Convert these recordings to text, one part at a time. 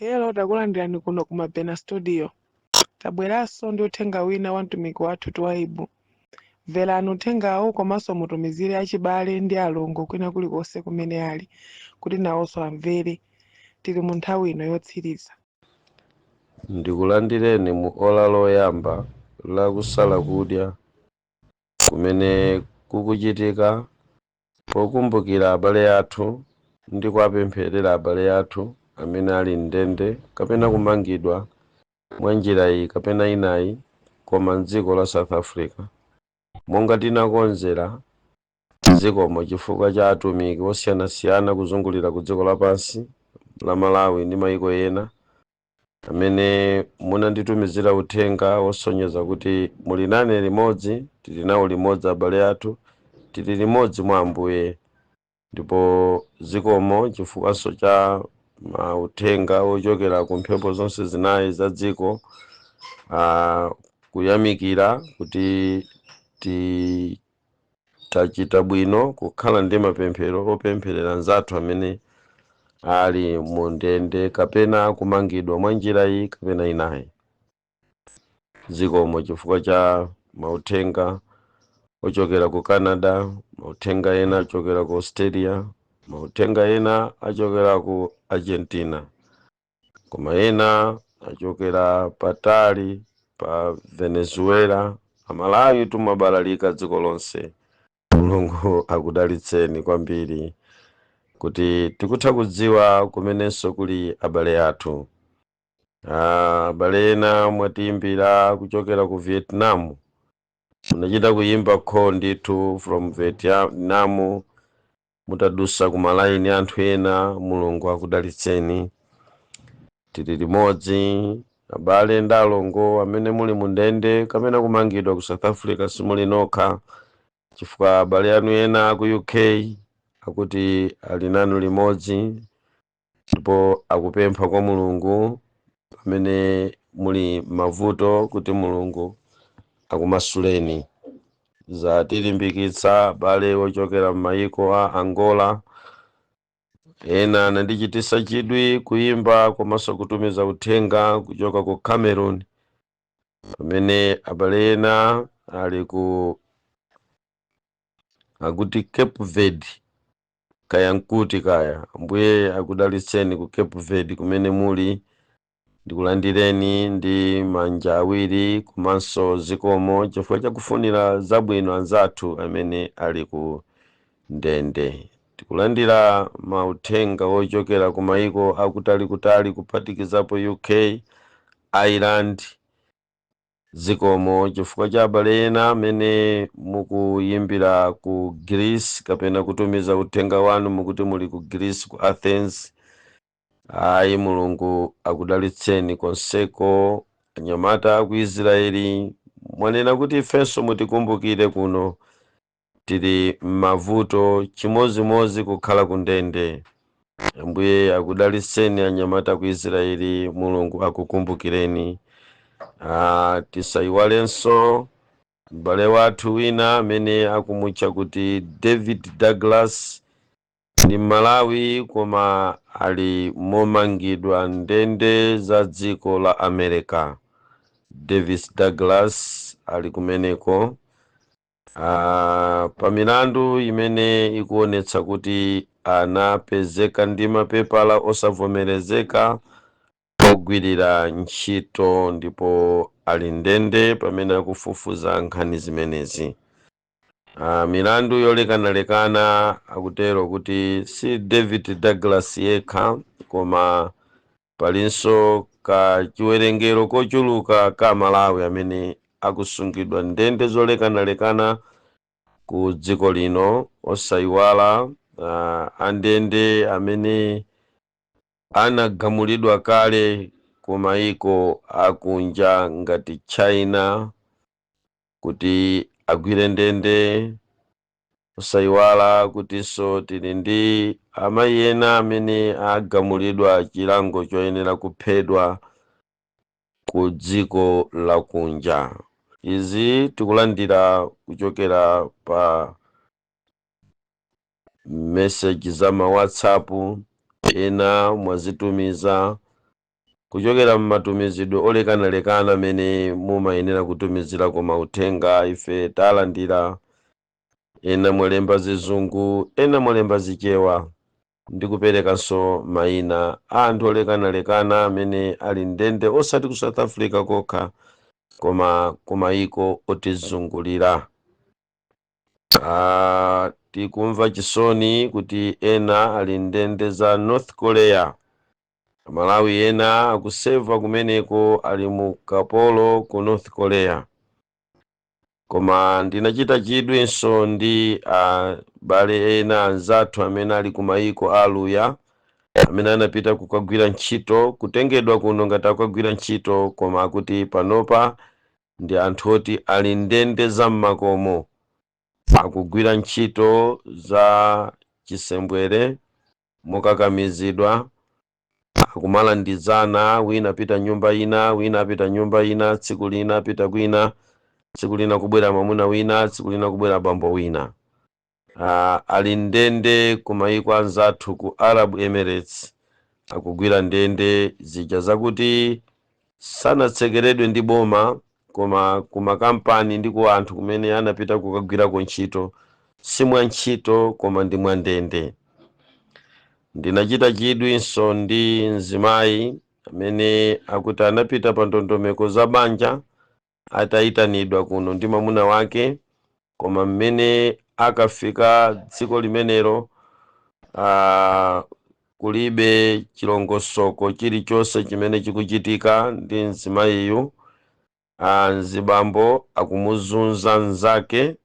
Hello, takulandirani kuno ku Mabena Studio. Tabweranso ndi uthenga wina wa mtumiki wathu Twaibu. Mverani uthengawu komanso mutumizire achibale ndi alongo kwina kulikonse kumene ali kuti nawonso amvere. Tili mu nthawi ino yotsiriza. Ndikulandireni mu ola loyamba la kusala kudya kumene kukuchitika pokumbukira abale athu ndi kuwapempherera abale athu amene ali m'ndende kapena kumangidwa mwa njira iyi kapena inayi, koma mdziko la South Africa, monga tinakonzera mdzikomo chifukwa cha atumiki osiyanasiyana kuzungulira ku dziko lapansi la Malawi ndi mayiko ena amene munanditumizira uthenga wosonyeza kuti muli nane limodzi. Tili nawo limodzi abale athu, tili limodzi mwa Ambuye. Ndipo zikomo chifukwanso cha mauthenga ochokera ku mphepo zonse zinayi za dziko, kuyamikira kuti tachita bwino kukhala ndi mapemphero opempherera anzathu amene ali mu ndende kapena kumangidwa mwa njira iyi kapena inayi. Zikomo chifukwa cha mauthenga ochokera ku Canada, mauthenga ena achokera ku Australia, mauthenga ena achokera ku Argentina, koma ena achokera patali pa Venezuela. Amalawi tumabalalika dziko lonse. Mulungu akudalitseni kwambiri kuti tikutha kudziwa kumenenso kuli abale athu. Abale ena mwatiyimbira kuchokera ku Vietnam, munachita kuyimba call ndithu from Vietnam, mutadusa ku malaini anthu ena. Mulungu akudalitseni. Tili limodzi, abale ndi alongo amene muli mu ndende kapena kumangidwa ku South Africa. Simuli nokha, chifukwa abale anu ena ku UK akuti ali nanu limodzi ndipo akupempha kwa Mulungu pamene muli mavuto kuti Mulungu akumasuleni. Zatilimbikitsa abale ochokera m'mayiko a Angola. Ena anandichitisa chidwi kuyimba komanso kutumiza uthenga kuchoka ku Cameroon, pamene abale ena ali ku akuti Cape Verde, kaya nkuti kaya. Ambuye akudalitseni ku Cape Verde kumene muli. Ndikulandireni ndi manja awiri komanso zikomo chifukwa chakufunira zabwino anzathu amene ali ku ndende. Tikulandira mauthenga ochokera ku mayiko akutalikutali, kuphatikizapo UK, Ireland. Zikomo chifukwa cha abale ena amene mukuyimbira ku Greece kapena kutumiza uthenga wanu, mukuti muli ku Greece, ku Athens. Ayi, Mulungu akudalitseni konseko. Anyamata ku Israeli, mwanena kuti ifenso mutikumbukire kuno, tili m'mavuto chimozimozi kukhala ku ndende. Ambuye akudalitseni, anyamata ku Israeli, Mulungu akukumbukireni. Tisayiwalenso m'bale wathu wina amene akumutcha kuti David Douglas, ndi Malawi koma ali momangidwa ndende za dziko la America. Davis Douglas ali kumeneko pa milandu imene ikuonetsa kuti anapezeka ndi mapepala osavomerezeka ogwirira ntchito, ndipo ali ndende pamene akufufuza nkhani zimenezi. Milandu yolekanalekana. Akutero kuti si David Douglas yekha, koma palinso ka chiwerengero kochuluka ka Malawi amene akusungidwa ndende zolekanalekana ku dziko lino, osayiwala andende amene anagamulidwa kale ku mayiko akunja ngati China kuti agwire ndende, osayiwala kutinso tili ndi amayi ena amene agamulidwa chilango choyenera kuphedwa ku dziko lakunja. Izi tikulandira kuchokera pa message za ma WhatsApp, ena mwazitumiza. Kuchokera m'matumizidwe olekanalekana amene mumayenera kutumizirako mauthenga, ife talandira. Ena mwalemba Zizungu, ena mwalemba Zichewa, ndi kuperekanso mayina a anthu olekanalekana amene ali ndende, osati ku South Africa kokha koma kumayiko otizungulira. Tikumva chisoni kuti ena ali ndende za North Korea. Malawi ena akuseva kumeneko, ali mu kapolo ku North Korea. Koma ndinachita chidwinso ndi abale ena anzathu amene ali ku mayiko a Aluya, amene anapita kukagwira ntchito, kutengedwa kuno ngati akukagwira ntchito, koma akuti panopa ndi anthu oti ali ndende za mmakomo, akugwira ntchito za chisembwere mokakamizidwa, akumalandizana, wina apita nyumba ina, wina apita nyumba ina, tsiku lina apita kwina, tsiku lina kubwera mwamuna wina, tsiku lina kubwera bambo wina. Ali ndende ku mayiko anzathu ku Arab Emirates, akugwira ndende zija zakuti sanatsekeredwe ndi boma, koma ku makampani ndi ku anthu kumene anapita kukagwirako ntchito, si mwa ntchito koma ndi mwa ndende. Ndinachita chidwinso ndi mzimayi amene akuti anapita pa ndondomeko za banja atayitanidwa kuno ndi mwamuna wake, koma mmene akafika dziko limenelo, kulibe chilongosoko chilichonse chimene chikuchitika ndi mzimayiyu. Mzibambo akumuzunza mnzake,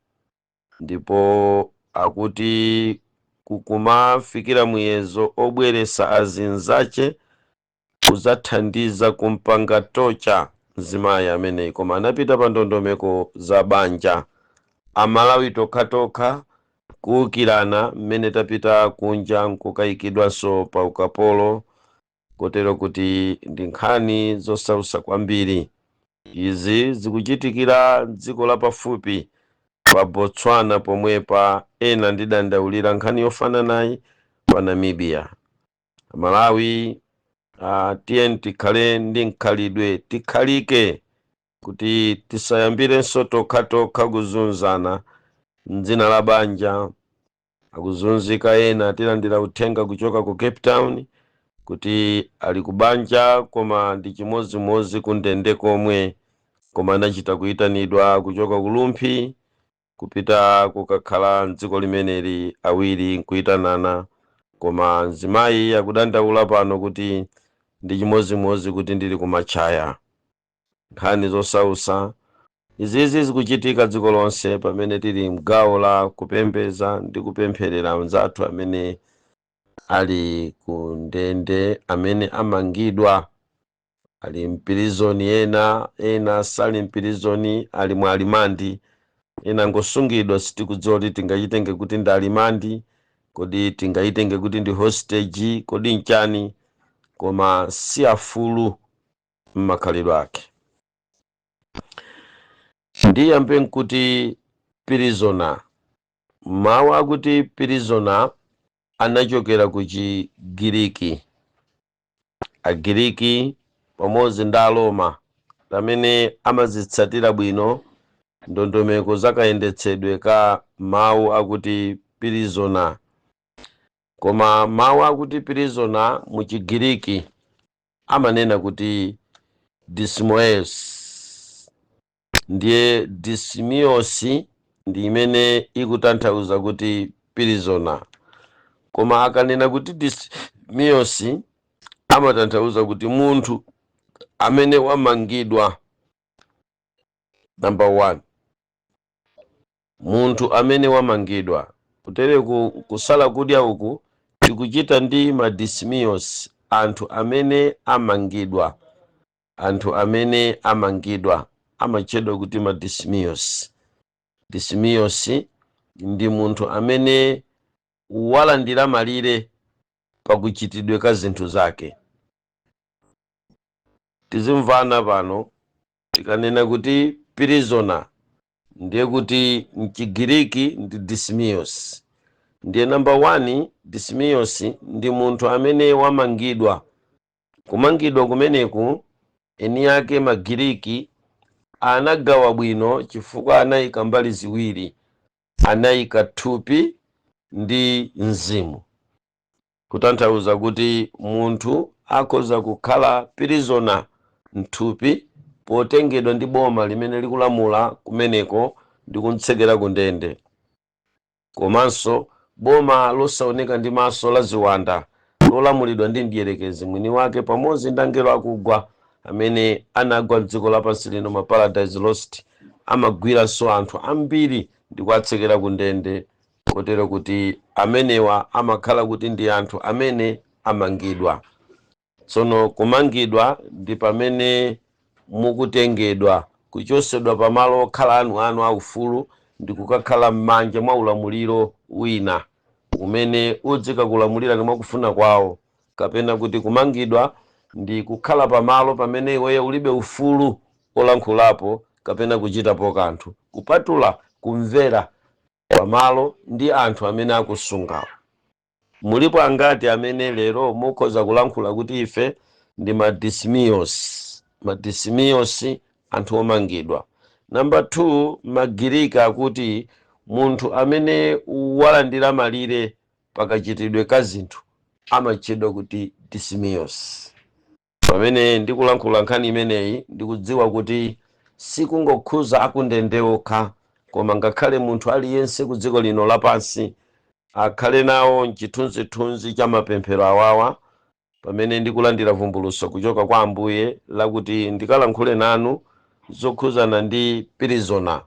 ndipo akuti kukumafikira muyezo obweresa azinzache kuzathandiza kumpanga torture mzimayi ameneyi, koma anapita pa ndondomeko za banja. Amalawi tokhatokha kuwukirana mmene tapita kunja nkukayikidwanso pa ukapolo, kotero kuti ndi nkhani zosausa kwambiri. Izi zikuchitikira dziko lapafupi pa Botswana pomwepa. Ena ndidandaulira nkhani yofananayi pa Namibia. Malawi, tiyeni tikhale ndi mkhalidwe, tikhalike kuti tisayambirenso tokhatokha kuzunzana mdzina la banja. Akuzunzika ena, tilandira uthenga kuchoka ku Cape Town kuti ali ku banja koma ndi chimodzimodzi kundende komwe, koma anachita kuyitanidwa kuchoka ku Rumphi kupita kukakhala mdziko limeneli, awiri nkuyitanana, koma mzimayi akudandaula pano kuti ndi chimodzimodzi kuti ndili kumachaya. Nkhani zosausa izizi zikuchitika dziko lonse pamene tili mgawo la kupembeza ndi kupempherera anzathu amene ali ku ndende, amene amangidwa, ali mpilizoni ena, ena sali mpilizoni, ali mwa alimandi, ena ngosungidwa. Sitikudziwa kuti tingayitenge kuti ndi alimandi, kodi tingayitenge kuti ndi hostage, kodi nchani, koma si afulu mmakhalidwe ake. Ndiyambe nkuti prisoner. Mawu akuti prisoner anachokera ku Chigiriki. Agiriki pamodzi ndi Aroma amene amazitsatira bwino ndondomeko zakayendetsedwe ka mawu akuti prisoner. Koma mawu akuti prisoner mu Chigiriki amanena kuti dismoes, ndiye dismios ndi imene ikutanthauza kuti prisoner. Koma akanena kuti dismios amatanthauza kuti munthu amene wamangidwa. Number one, munthu amene wamangidwa. Kutereku kusala kudya uku tikuchita ndi madismios, anthu amene amangidwa. Anthu amene amangidwa amatchedwa kuti madismios. Dismios ndi munthu amene walandira malire pakuchitidwe ka zinthu zake. Tizimvana pano, tikanena kuti prisoner ndiye kuti mchigiriki ndi dismios. Ndiye number 1, dismios ndi munthu amene wamangidwa. Kumangidwa kumeneku, eni ake Magiriki anagawa bwino chifukwa anayika mbali ziwiri: anayika thupi ndi mzimu, kutanthauza kuti munthu akhoza kukhala prisoner mthupi potengedwa ndi boma limene likulamula kumeneko ndi kumtsekera ku ndende, komanso boma losaoneka ndi maso la ziwanda lolamulidwa ndi mdierekezi mwini wake pamodzi ndi angelo akugwa amene anagwa mdziko lapansi lino, ma Paradise Lost, amagwiranso anthu ambiri ndi kuwatsekera ku ndende, kotero kuti amenewa amakhala kuti ndi anthu amene amangidwa. Tsono kumangidwa ndi pamene mukutengedwa kuchosedwa pamalo okhala anu anu aufulu ndi kukakhala m'manja mwa ulamuliro wina umene udzikakulamulirani mwakufuna kwawo, kapena kuti kumangidwa ndi kukhala pamalo pamene iweyo ulibe ufulu olankhulapo kapena kuchitapo kanthu kupatula kumvera pamalo ndi anthu amene akusungawo. Mulipo angati amene lero mukhoza kulankhula kuti ife ndi madismios? Madismios, anthu omangidwa. Namba 2, Magiriki akuti munthu amene walandira malire pakachitidwe ka zinthu amatchedwa kuti dismios. Pamene ndikulankhula nkhani imeneyi, ndikudziwa kuti sikungokhuza akundende okha, koma ngakhale munthu aliyense ku dziko lino lapansi akhale nawo mchithunzithunzi cha mapemphero awawa, pamene ndikulandira vumbulutso kuchoka kwa Ambuye lakuti ndikalankhule nanu zokhuzana ndi prisoner,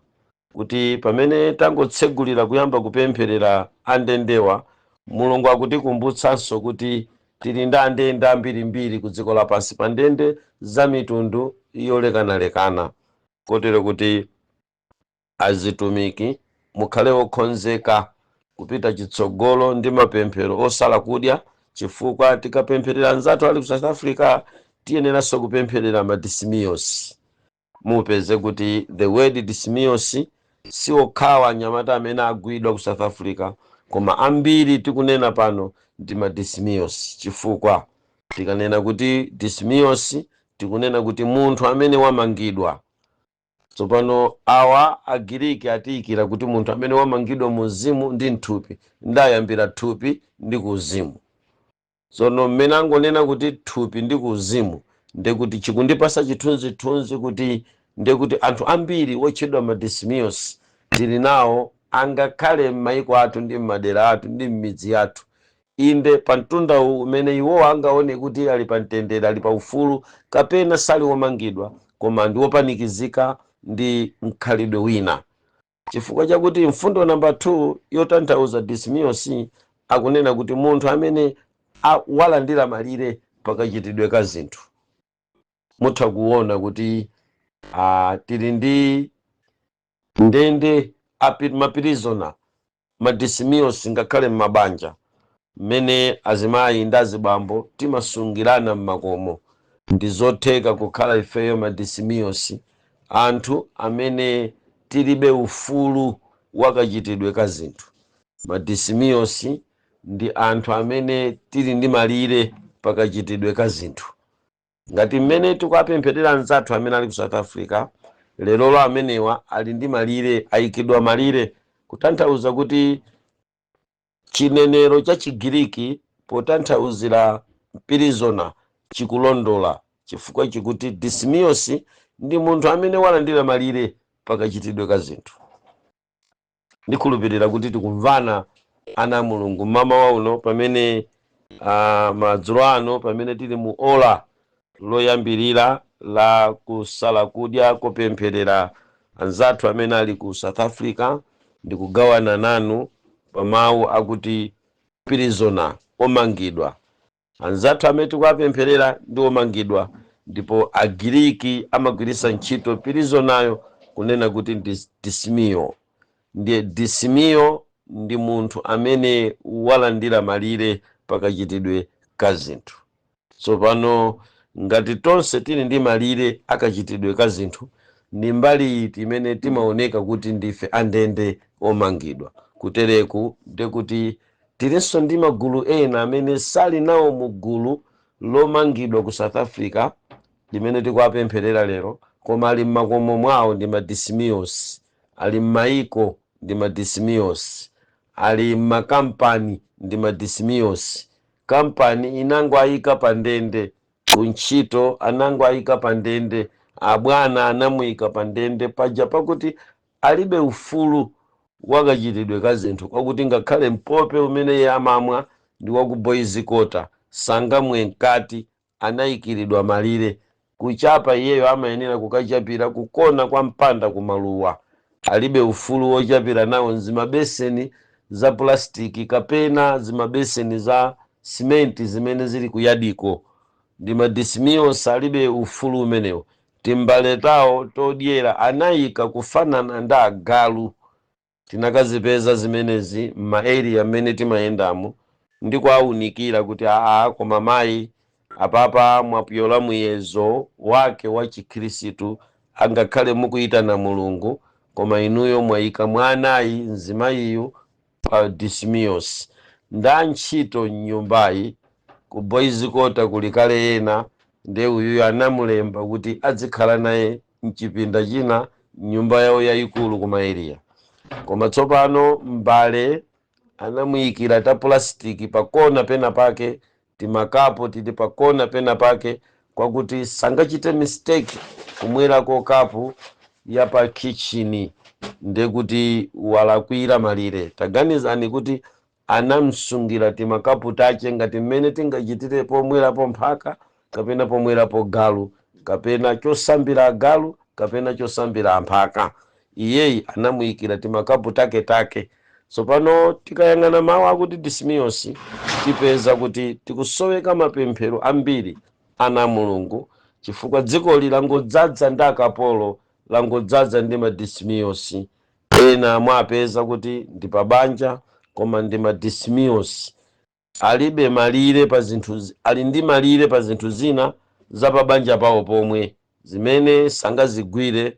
kuti pamene tangotsegulira kuyamba kupempherera andendewa, Mulungu akutikumbutsanso kuti tili ndi andende ambirimbiri ku dziko lapansi, pa ndende za mitundu yolekanalekana, kotero kuti azitumiki mukhale okonzeka kupita chitsogolo ndi mapemphero osala kudya, chifukwa tikapempherera anzathu ali ku South Africa, tiyeneranso kupempherera madismios. Mupeze kuti the word dismios si okhawa anyamata amene agwidwa ku South Africa, koma ambiri tikunena pano ndi madismios, chifukwa tikanena kuti dismios tikunena kuti munthu amene wamangidwa. Tsopano awa Agiriki atiyikira kuti munthu amene wamangidwa mu mzimu ndi mthupi, ndayambira thupi ndi ku uzimu. Tsono mmene angonena kuti thupi ndi ku uzimu, ndekuti chikundipasa chithunzithunzi kuti ndekuti anthu ambiri otchedwa madismios tili nawo, angakhale m'mayiko athu ndi m'madera athu ndi m'midzi yathu. Inde, pa mtundawu umene iwowo angaone kuti ali pa mtendere, ali pa ufulu kapena sali womangidwa, koma ndi wopanikizika ndi mkhalidwe wina, chifukwa chakuti mfundo namba 2 yotanthauza dismios akunena kuti munthu amene walandira malire pakachitidwe ka zinthu. Mutha kuona kuti tili ndi ndende, maprisoner, madismios, ngakhale m'mabanja mmene azimayi ndi azibambo timasungirana m'makomo. Ndi zotheka kukhala ifeyo madismios, anthu amene tilibe ufulu wakachitidwe ka zinthu. Madismios ndi anthu amene tili ndi malire pakachitidwe ka zinthu. Ngati mmene tikuapempherera anzathu amene ali ku South Africa lerolo, amenewa ali ndi malire, ayikidwa malire, kutanthauza kuti chinenero cha Chigiriki potanthauzira prisoner chikulondola, chifukwa chikuti dismios ndi munthu amene walandira malire pakachitidwe ka zinthu. Ndikhulupirira kuti tikumvana, ana a Mulungu, mmawa uno pamene madzulo ano pamene tili mu ola loyambirira la kusala kudya kopempherera anzathu amene ali ku South Africa, ndikugawana nanu pa mawu akuti prisoner, omangidwa. Anzathu amene tikuwapempherera ndi omangidwa, ndipo Agiriki amagwiritsa ntchito prisoneryo kunena kuti ndi dismio. Ndiye dismio ndi munthu amene walandira malire pakachitidwe ka zinthu. Tsopano ngati tonse tili ndi malire akachitidwe ka zinthu, ndi mbali iti imene timaoneka kuti ndife andende omangidwa? Kutereku ndekuti tilinso ndi magulu ena amene sali nawo mu gulu. Lomangidwa ku South Africa limene tikuwapempherera lero, koma ali m'makomo mwawo ndi madismios, ali m'mayiko ndi madismios, ali m'makampani ndi madismios. Kampani inango ayika pa ndende, kuntchito anango ayika pa ndende, abwana anamuyika pa ndende paja pakuti alibe ufulu wakachitidwe ka zinthu, kwakuti ngakhale mpope umene iye amamwa ndi waku boys quarter, sangamwe mkati, anayikiridwa malire. Kuchapa iyeyo amayenera kukachapira kukona kwa mpanda kumaluwa, alibe ufulu wochapira nawo zimabeseni za plastiki kapena zimabeseni za simenti zimene zili kuyadiko. Ndi madismios, alibe ufulu umenewo. Timbale tawo todyera anayika kufanana ndi agalu. Tinakazipeza zimenezi m'ma area mmene timayendamo ndi kuawunikira kuti aa, koma mayi, apapa mwapyola muyezo wake wa Chikhristu. Angakhale mukuyitana Mulungu, koma inuyo mwayika mwanayi, mzimayiyu, pa dismios. Nda ntchito mnyumbayi ku boys quarter kuli kale ena, nde uyuyo anamulemba kuti adzikhala naye mchipinda china mnyumba yawo yayikulu kuma area. Koma tsopano mbale anamuyikira ta plastic pakona pena pake, timakapo tili pakona pena pake, kwakuti sangachite mistake kumwerako kapu ya pa kitchen, ndekuti walakwira malire. Taganizani kuti anamsungira timakapu tache ngati mmene tingachitire pomwerapo mphaka kapena pomwerapo galu kapena chosambira agalu kapena chosambira amphaka. Iyeyi anamuyikira timakapu take take. Tsopano tikayang'ana mawu akuti dismios, tipeza kuti tikusoweka mapemphero ambiri ana a Mulungu, chifukwa dzikoli langodzaza ndi akapolo, langodzaza ndi madismios. Ena mwapeza kuti ndi pabanja koma ndi madismios, alibe malire pa zinthu, ali ndi malire pa zinthu zina za pabanja pawo pomwe zimene sangazigwire.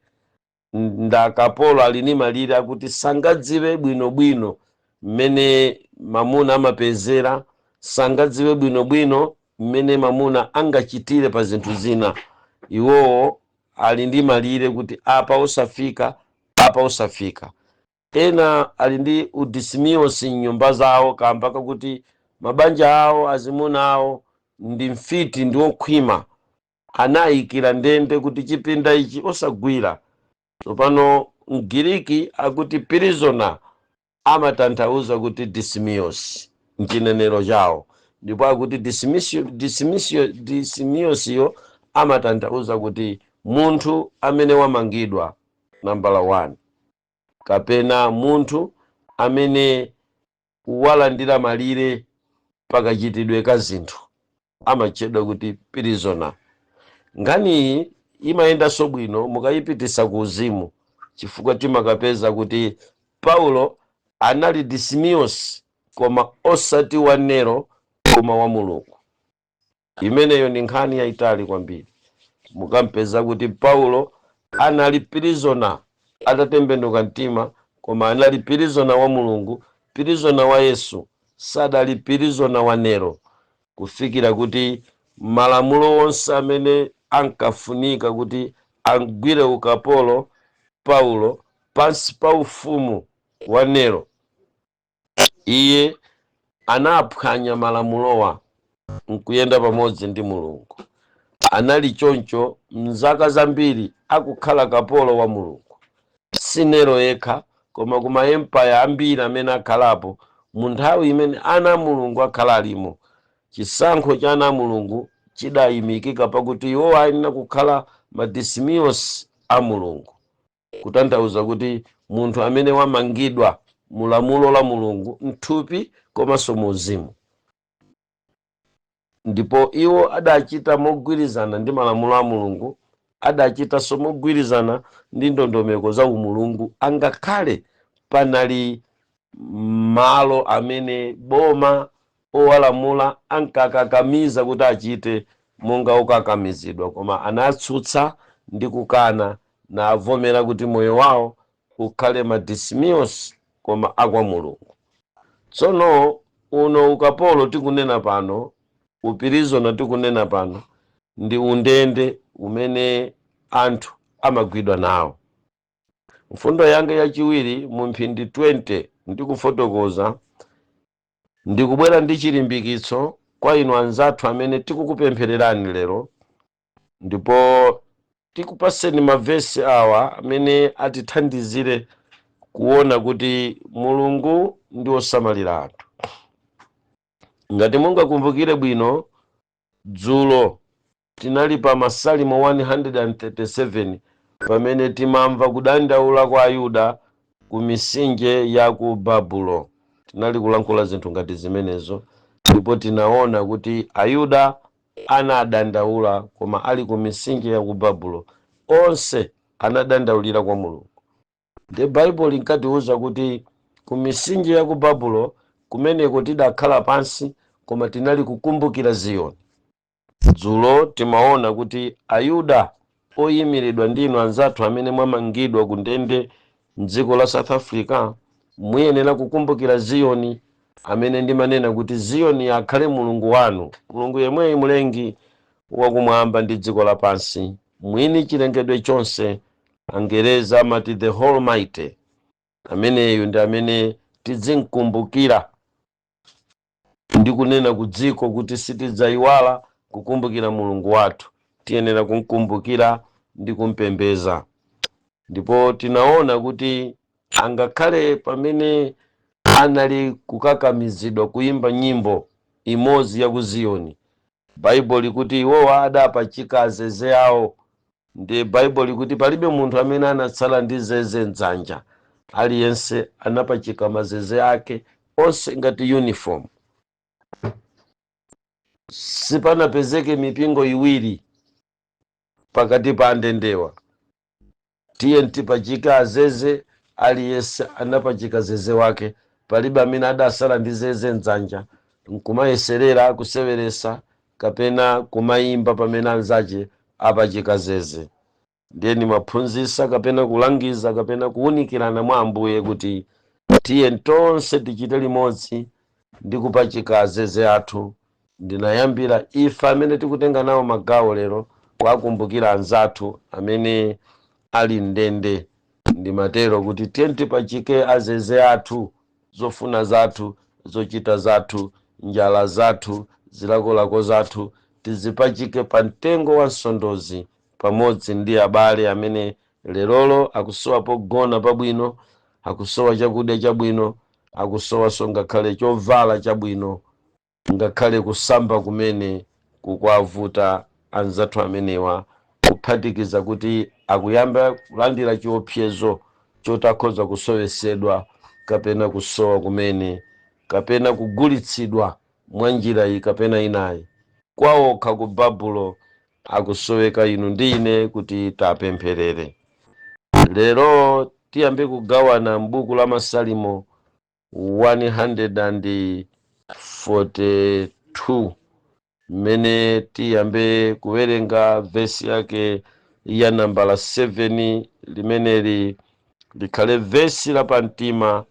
Ndakapolo, ali ndi malire akuti sangadziwe bwinobwino mmene mamuna amapezera, sangadziwe bwinobwino mmene mamuna angachitire pa zinthu zina. Iwowo ali ndi malire kuti apa usafika, apa usafika. Ena ali ndi udismios mnyumba zawo kamba kakuti mabanja awo, azimuna awo ndi mfiti, ndi okhwima, anayikira ndende kuti chipinda ichi osagwira. Tsopano Mgiriki akuti prisoner amatanthauza kuti dismios mchinenero chawo, ndipo akuti dismiosiyo amatanthauza kuti munthu amene wamangidwa nambala 1 kapena munthu amene walandira malire pakachitidwe ka zinthu amatchedwa kuti prisoner. Nkhaniyi imayendanso bwino mukayipitisa ku uzimu, chifukwa timakapeza kuti Paulo anali dismios, koma osati wa Nero koma wa Mulungu. Imeneyo ndi nkhani yayitali kwambiri. Mukampeza kuti Paulo anali prisoner atatembenuka mtima, koma anali prisoner wa Mulungu, prisoner wa Yesu, sadali prisoner wa Nero, kufikira kuti malamulo onse amene ankafunika kuti agwire ukapolo Paulo pansi pa ufumu wa Nero, iye anaphwanya malamulowa nkuyenda pamodzi ndi Mulungu. Anali choncho mzaka zambiri akukhala kapolo wa Mulungu. Si Nero yekha, koma kuma empire ambiri amene akhalapo mu nthawi imene ana a Mulungu akhala alimo. Chisankho cha ana a Mulungu chidayimikika pakuti iwo ayenera kukhala madismios a Mulungu, kutanthauza kuti munthu amene wamangidwa mu lamulo la Mulungu mthupi komanso mu uzimu. Ndipo iwo adachita mogwirizana ndi malamulo a Mulungu, adachitanso mogwirizana ndi ndondomeko za umulungu, angakhale panali malo amene boma owalamula ankakakamiza kuti achite monga okakamizidwa, koma anatsutsa ndi kukana navomera kuti moyo wawo ukhale madismios koma akwa Mulungu. Tsono uno ukapolo tikunena pano Uprisoner tikunena pano ndi undende umene anthu amagwidwa nawo. Mfundo yanga yachiwiri, mu mphindi 20 ndikufotokoza, ndikubwera ndi chilimbikitso kwa inu anzathu amene tikukupemphererani lero, ndipo tikupaseni mavesi awa amene atithandizire kuona kuti Mulungu ndi osamalira anthu. Ngati mungakumbukire bwino, dzulo tinali pa Masalimo 137, pamene timamva kudandaula kwa Ayuda ku mitsinje ya ku Babulo. Tinali kulankhula zinthu ngati zimenezo, ndipo tinaona kuti Ayuda anadandaula koma ali ku mitsinje ya ku Babulo. Onse anadandaulira kwa Mulungu. Ndi Baibulo linkatiwuza kuti ku mitsinje ya ku Babulo kumeneko tidakhala pansi, koma tinali kukumbukira Ziyoni. Dzulo timaona kuti Ayuda oyimiridwa ndinu anzathu amene mwamangidwa ku ndende mdziko la South Africa, muyenera kukumbukira Ziyoni, amene ndimanena kuti Ziyoni akhale Mulungu wanu, Mulungu yemweyi, Mulengi wakumwamba ndi dziko lapansi, mwini chilengedwe chonse. Angereza amati the Almighty. Ameneyu ndi amene tidzinkumbukira ndi kunena ku dziko kuti sitidzayiwala kukumbukira Mulungu wathu. Tiyenera kumkumbukira ndi kumpembeza. Ndipo tinaona kuti angakhale pamene anali kukakamizidwa kuyimba nyimbo imodzi ya ku Ziyoni, Baibulo likuti iwowa adapachika azeze awo. Ndi Baibulo likuti palibe munthu amene anatsala ndi zeze mdzanja, aliyense anapachika mazeze ake onse ngati uniform. Sipanapezeke mipingo iwiri pakati pa andendewa. "Tiye tipachike azeze." Aliyense anapachika zeze wake. Palibe amene adasala ndi zeze mdzanja nkumayeserera kuseweresa kapena kumayimba pamene anzache apachika zeze. Ndiye nimaphunzitsa kapena kulangiza kapena kuwunikirana mwa Ambuye kuti tiye tonse tichite limodzi ndi kupachika azeze athu. Ndinayambira ife amene tikutenga nawo magawo lero kuwakumbukira anzathu amene ali ndende. Ndimatero kuti tiye tipachike azeze athu, zofuna zathu, zochita zathu, njala zathu, zilakolako zathu, tizipachike pa mtengo wa msondozi pamodzi ndi abale amene lerolo akusowa pogona pabwino, akusowa chakudya chabwino, akusowanso ngakhale chovala chabwino, ngakhale kusamba kumene kukwavuta anzathu amenewa, kuphatikiza kuti akuyamba kulandira chiopsezo choti akhoza kusowesedwa kapena kusowa kumene kapena kugulitsidwa mwa njira iyi kapena inayi. Kwawokha ku Babulo akusoweka inu ndi ine kuti tapempherere. Lero tiyambe kugawana m'buku la Masalimo 142, mmene tiyambe kuwerenga vesi yake ya nambala 7. Limeneli likhale vesi lapamtima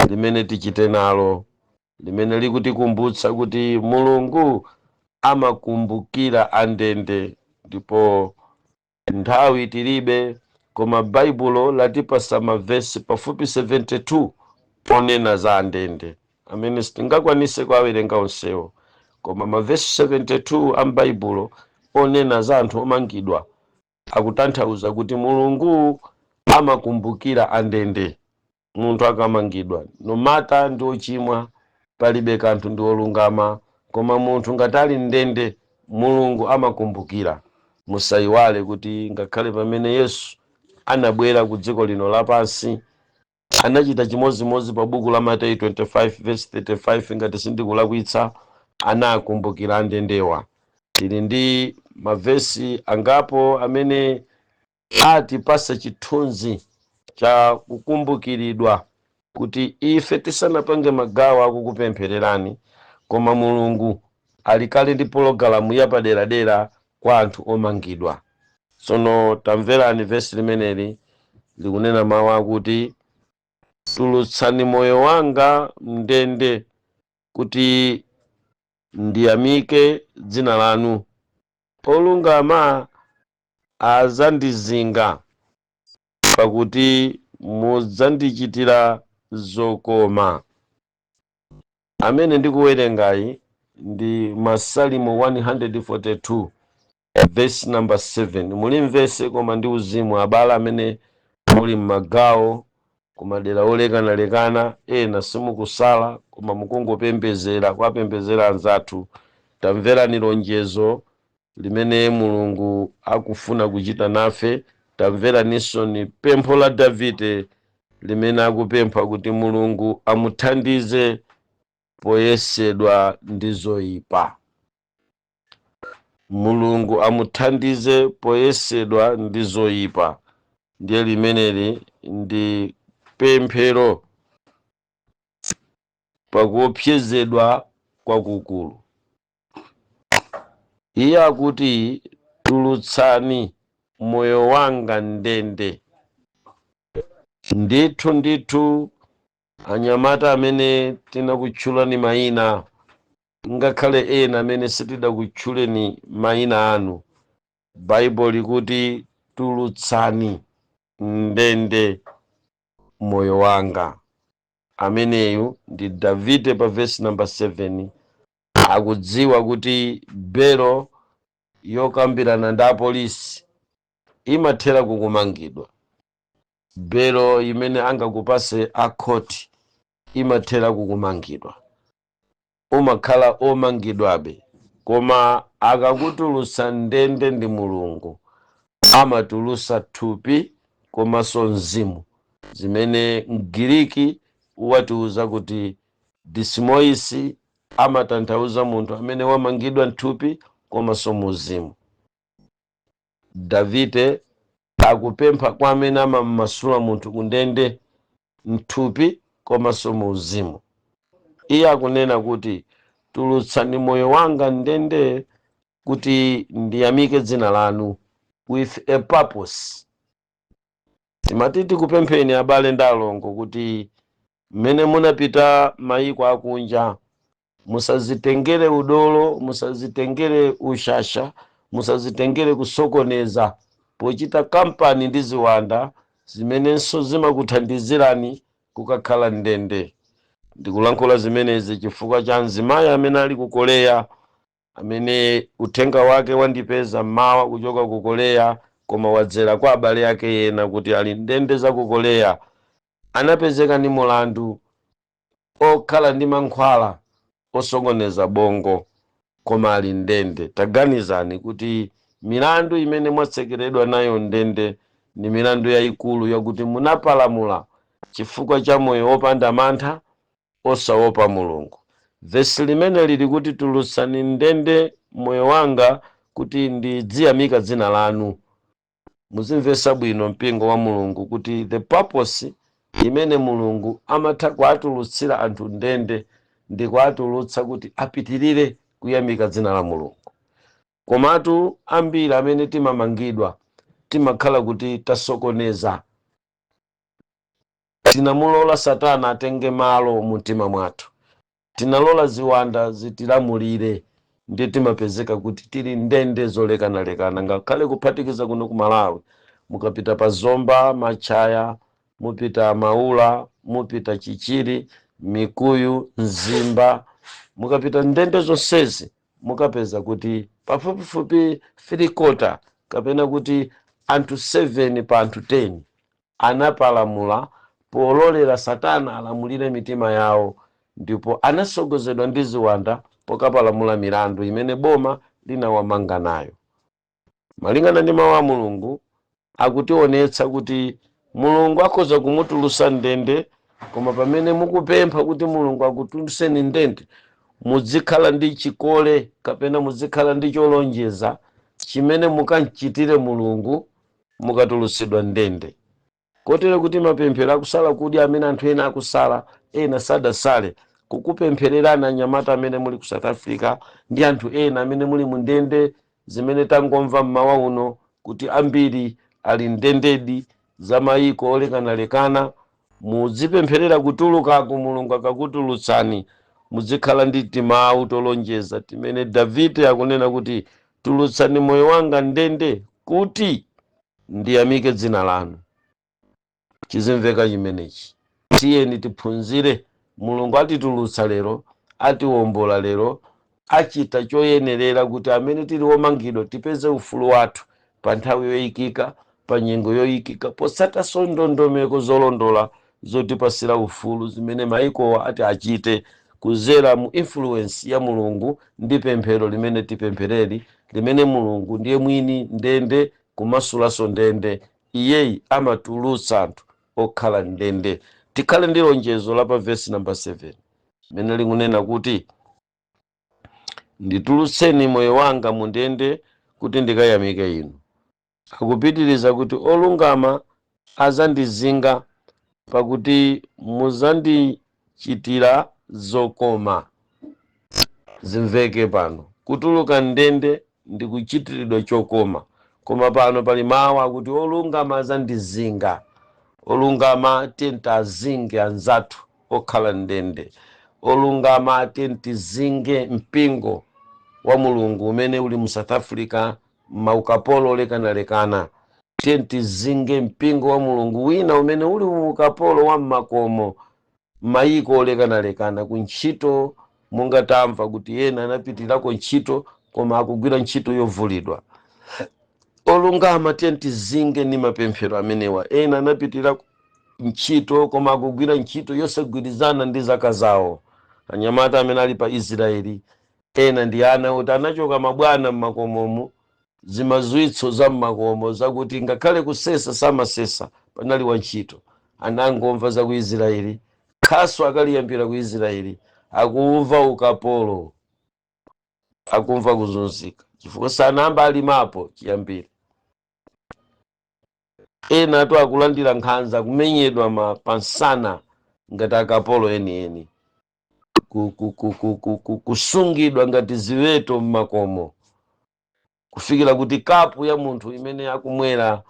limene tichite nalo, limene likutikumbutsa kuti Mulungu amakumbukira andende. Ndipo nthawi tilibe, koma Baibulo latipasa mavesi pafupi 72 onena za andende, amene sitingakwanise kuwawerenga onsewo, koma mavesi 72 a m'Baibulo onena za anthu omangidwa akutanthauza kuti Mulungu amakumbukira andende. Munthu akamangidwa, no matter ndi ochimwa, palibe kanthu ndi olungama, koma munthu ngati ali ndende, Mulungu amakumbukira. Musayiwale kuti ngakhale pamene Yesu anabwera ku dziko lino lapansi, anachita chimodzimodzi. Pa buku la Mateyu 25 verse 35, ngati sindikulakwitsa, anakumbukira andendewa. Tili ndi mavesi angapo amene atipasa chithunzi cha kukumbukiridwa, kuti ife tisanapange magawo akukupemphererani, koma Mulungu alikale ndi pologalamu yapaderadera kwa anthu omangidwa. Tsono tamverani vesi limeneli, likunena mawu akuti, "Tulutsani moyo wanga mndende kuti Ndiyamike dzina lanu. Olungama azandizinga, pakuti mudzandichitira zokoma. Amene ndikuwerengayi ndi Masalimo 142 verse number 7. Mulimvese koma ndi uzimu, abale amene muli m'magawo kumadera olekanalekana, ena simukusala koma mukungopembezera, kuwapembezera anzathu. Tamverani lonjezo limene Mulungu akufuna kuchita nafe. Tamveraninso ni pempho la Davide limene akupempha kuti Mulungu amuthandize poyesedwa ndi zoyipa. Mulungu amuthandize poyesedwa ndi zoyipa. Ndiye limeneli ndi pemphero pakuopsezedwa kwakukulu. Iye akuti, "Tulutsani moyo wanga ndende." Ndithu ndithu, anyamata amene tinakutchulani mayina, ngakhale ena amene sitidakutchuleni mayina anu, Baibulo likuti, "Tulutsani ndende moyo wanga." Ameneyu ndi Davide pa vesi namba 7. Akudziwa kuti belo yokambirana ndi apolisi imathera kukumangidwa, belo imene angakupase akhoti imathera kukumangidwa, umakhala omangidwabe. Koma akakutulusa ndende ndi Mulungu, amatulusa thupi komanso mzimu, zimene Mgiriki watiuza kuti dismois amatanthauza munthu amene wamangidwa mthupi komanso muzimu. Davide akupempha kwa amene amammasula munthu kundende mthupi komanso muuzimu. Iye akunena kuti, "Tulutsani moyo wanga ndende kuti ndiyamike dzina lanu," with a purpose. Timati tikupempheni, abale ndi alongo, kuti mmene munapita mayiko akunja, musazitengere udolo, musazitengere ushasha, musazitengere kusokoneza pochita kampani ndi ziwanda zimenenso zimakuthandizirani kukakhala ndende. Ndikulankhula zimenezi chifukwa cha mzimayi amene ali ku Korea, amene uthenga wake wandipeza mmawa kuchoka ku Korea, koma wadzera kwa abale ake ena kuti ali ndende za ku Korea. Anapezeka ndi mulandu okhala ndi mankhwala osokoneza bongo, koma ali ndende. Taganizani kuti milandu imene mwatsekeredwa nayo ndende ndi milandu yayikulu yakuti munapalamula chifukwa cha moyo wopanda mantha, osaopa Mulungu. Vesi limene lili kuti, "Tulutsani ndende moyo wanga kuti ndidziyamika dzina lanu." Muzimvetsa bwino, mpingo wa Mulungu, kuti the purpose imene Mulungu amatha kuatulutsira anthu ndende ndi kuatulutsa kuti apitirire kuyamika dzina la Mulungu. Komatu ambiri amene timamangidwa timakhala kuti tasokoneza, tinamulola Satana atenge malo mu mtima mwathu, tinalola ziwanda zitilamulire, ndiye timapezeka kuti tili ndende zolekanalekana, ngakhale kuphatikiza kuno ku Malawi. Mukapita pa Zomba, Machaya, mupita Maula, mupita Chichiri, Mikuyu, Mzimba, mukapita ndende zonsezi mukapeza kuti pafupifupi 3/4, kapena kuti anthu 7 pa anthu 10, anapalamula pololera Satana alamulire mitima yawo, ndipo anasogozedwa ndi ziwanda pokapalamula milandu imene boma linawamanga nayo. Malingana ndi mawu a Mulungu, akutionetsa kuti Mulungu akhoza kumutulusa ndende. Koma pamene mukupempha kuti Mulungu akutuluseni ndende, muzikhala ndi chikole kapena muzikhala ndi cholonjeza chimene mukamchitire Mulungu mukatulusidwa ndende, kotero kuti mapemphero akusala kudya amene anthu ena akusala, ena sadasale, kukupemphererani anyamata amene muli ku South Africa ndi anthu ena amene muli mu ndende zimene tangomva mmawa uno kuti ambiri ali ndendedi za mayiko olekanalekana. Muzipempherera kutulukako. Mulungu akakutulutsani, Muzikhala ndi timawu tolonjeza timene Davide akunena kuti, "Tulutsani moyo wanga ndende kuti ndiyamike dzina lanu." Chizimveka chimenechi. Tiyeni tiphunzire. Mulungu atitulutsa lero, atiwombola lero, achita choyenerera kuti amene tili omangidwa tipeze ufulu wathu pa nthawi yoyikika, pa nyengo yoyikika, potsatanso ndondomeko zolondola zotipasira ufulu zimene maikowa ati achite kuzera mu influence ya Mulungu ndi pemphero limene tipemphereri, limene Mulungu ndiye mwini ndende kumasulanso ndende. Iyeyi amatulutsa anthu okhala ndende. Tikhale ndi lonjezo la pa vesi namba 7 limene likunena kuti, "Nditulutseni moyo wanga mu ndende kuti ndikayamike inu." Akupitiriza kuti, "Olungama azandizinga, pakuti muzandichitira zokoma." Zimveke pano, kutuluka ndende ndi kuchitiridwa chokoma. Koma pano pali mawu akuti, "Olungama azandizinga." Olungama, tiye azinge anzathu okhala ndende. Olungama, tiye tizinge mpingo wa Mulungu umene uli mu South Africa maukapolo olekanalekana. Tiye tizinge mpingo wa Mulungu wina umene uli mu ukapolo wa mmakomo, mayiko olekanalekana, ku ntchito, monga tamva kuti ena anapitirako ntchito koma akugwira ntchito yovulidwa. Olungama, tiye tizinge ndi mapemphero amenewa. Ena anapitira ntchito koma akugwira ntchito yosagwirizana ndi zaka zawo. Anyamata amene ali pa Israeli, ena ndi ana kuti anachoka mabwana mmakomomo, zimazwitso za mmakomo zakuti ngakhale kusesa samasesa, panali wantchito. Anangomva za ku Israeli, khaso akaliyambira ku Israeli, akumva ukapolo, akumva kuzunzika chifukwa sanamba alimapo chiyambire. Ena atu akulandira nkhanza, kumenyedwa ma pansana ngati akapolo enieni, kusungidwa ngati ziweto mmakomo, kufikira kuti kapu ya munthu imene akumwera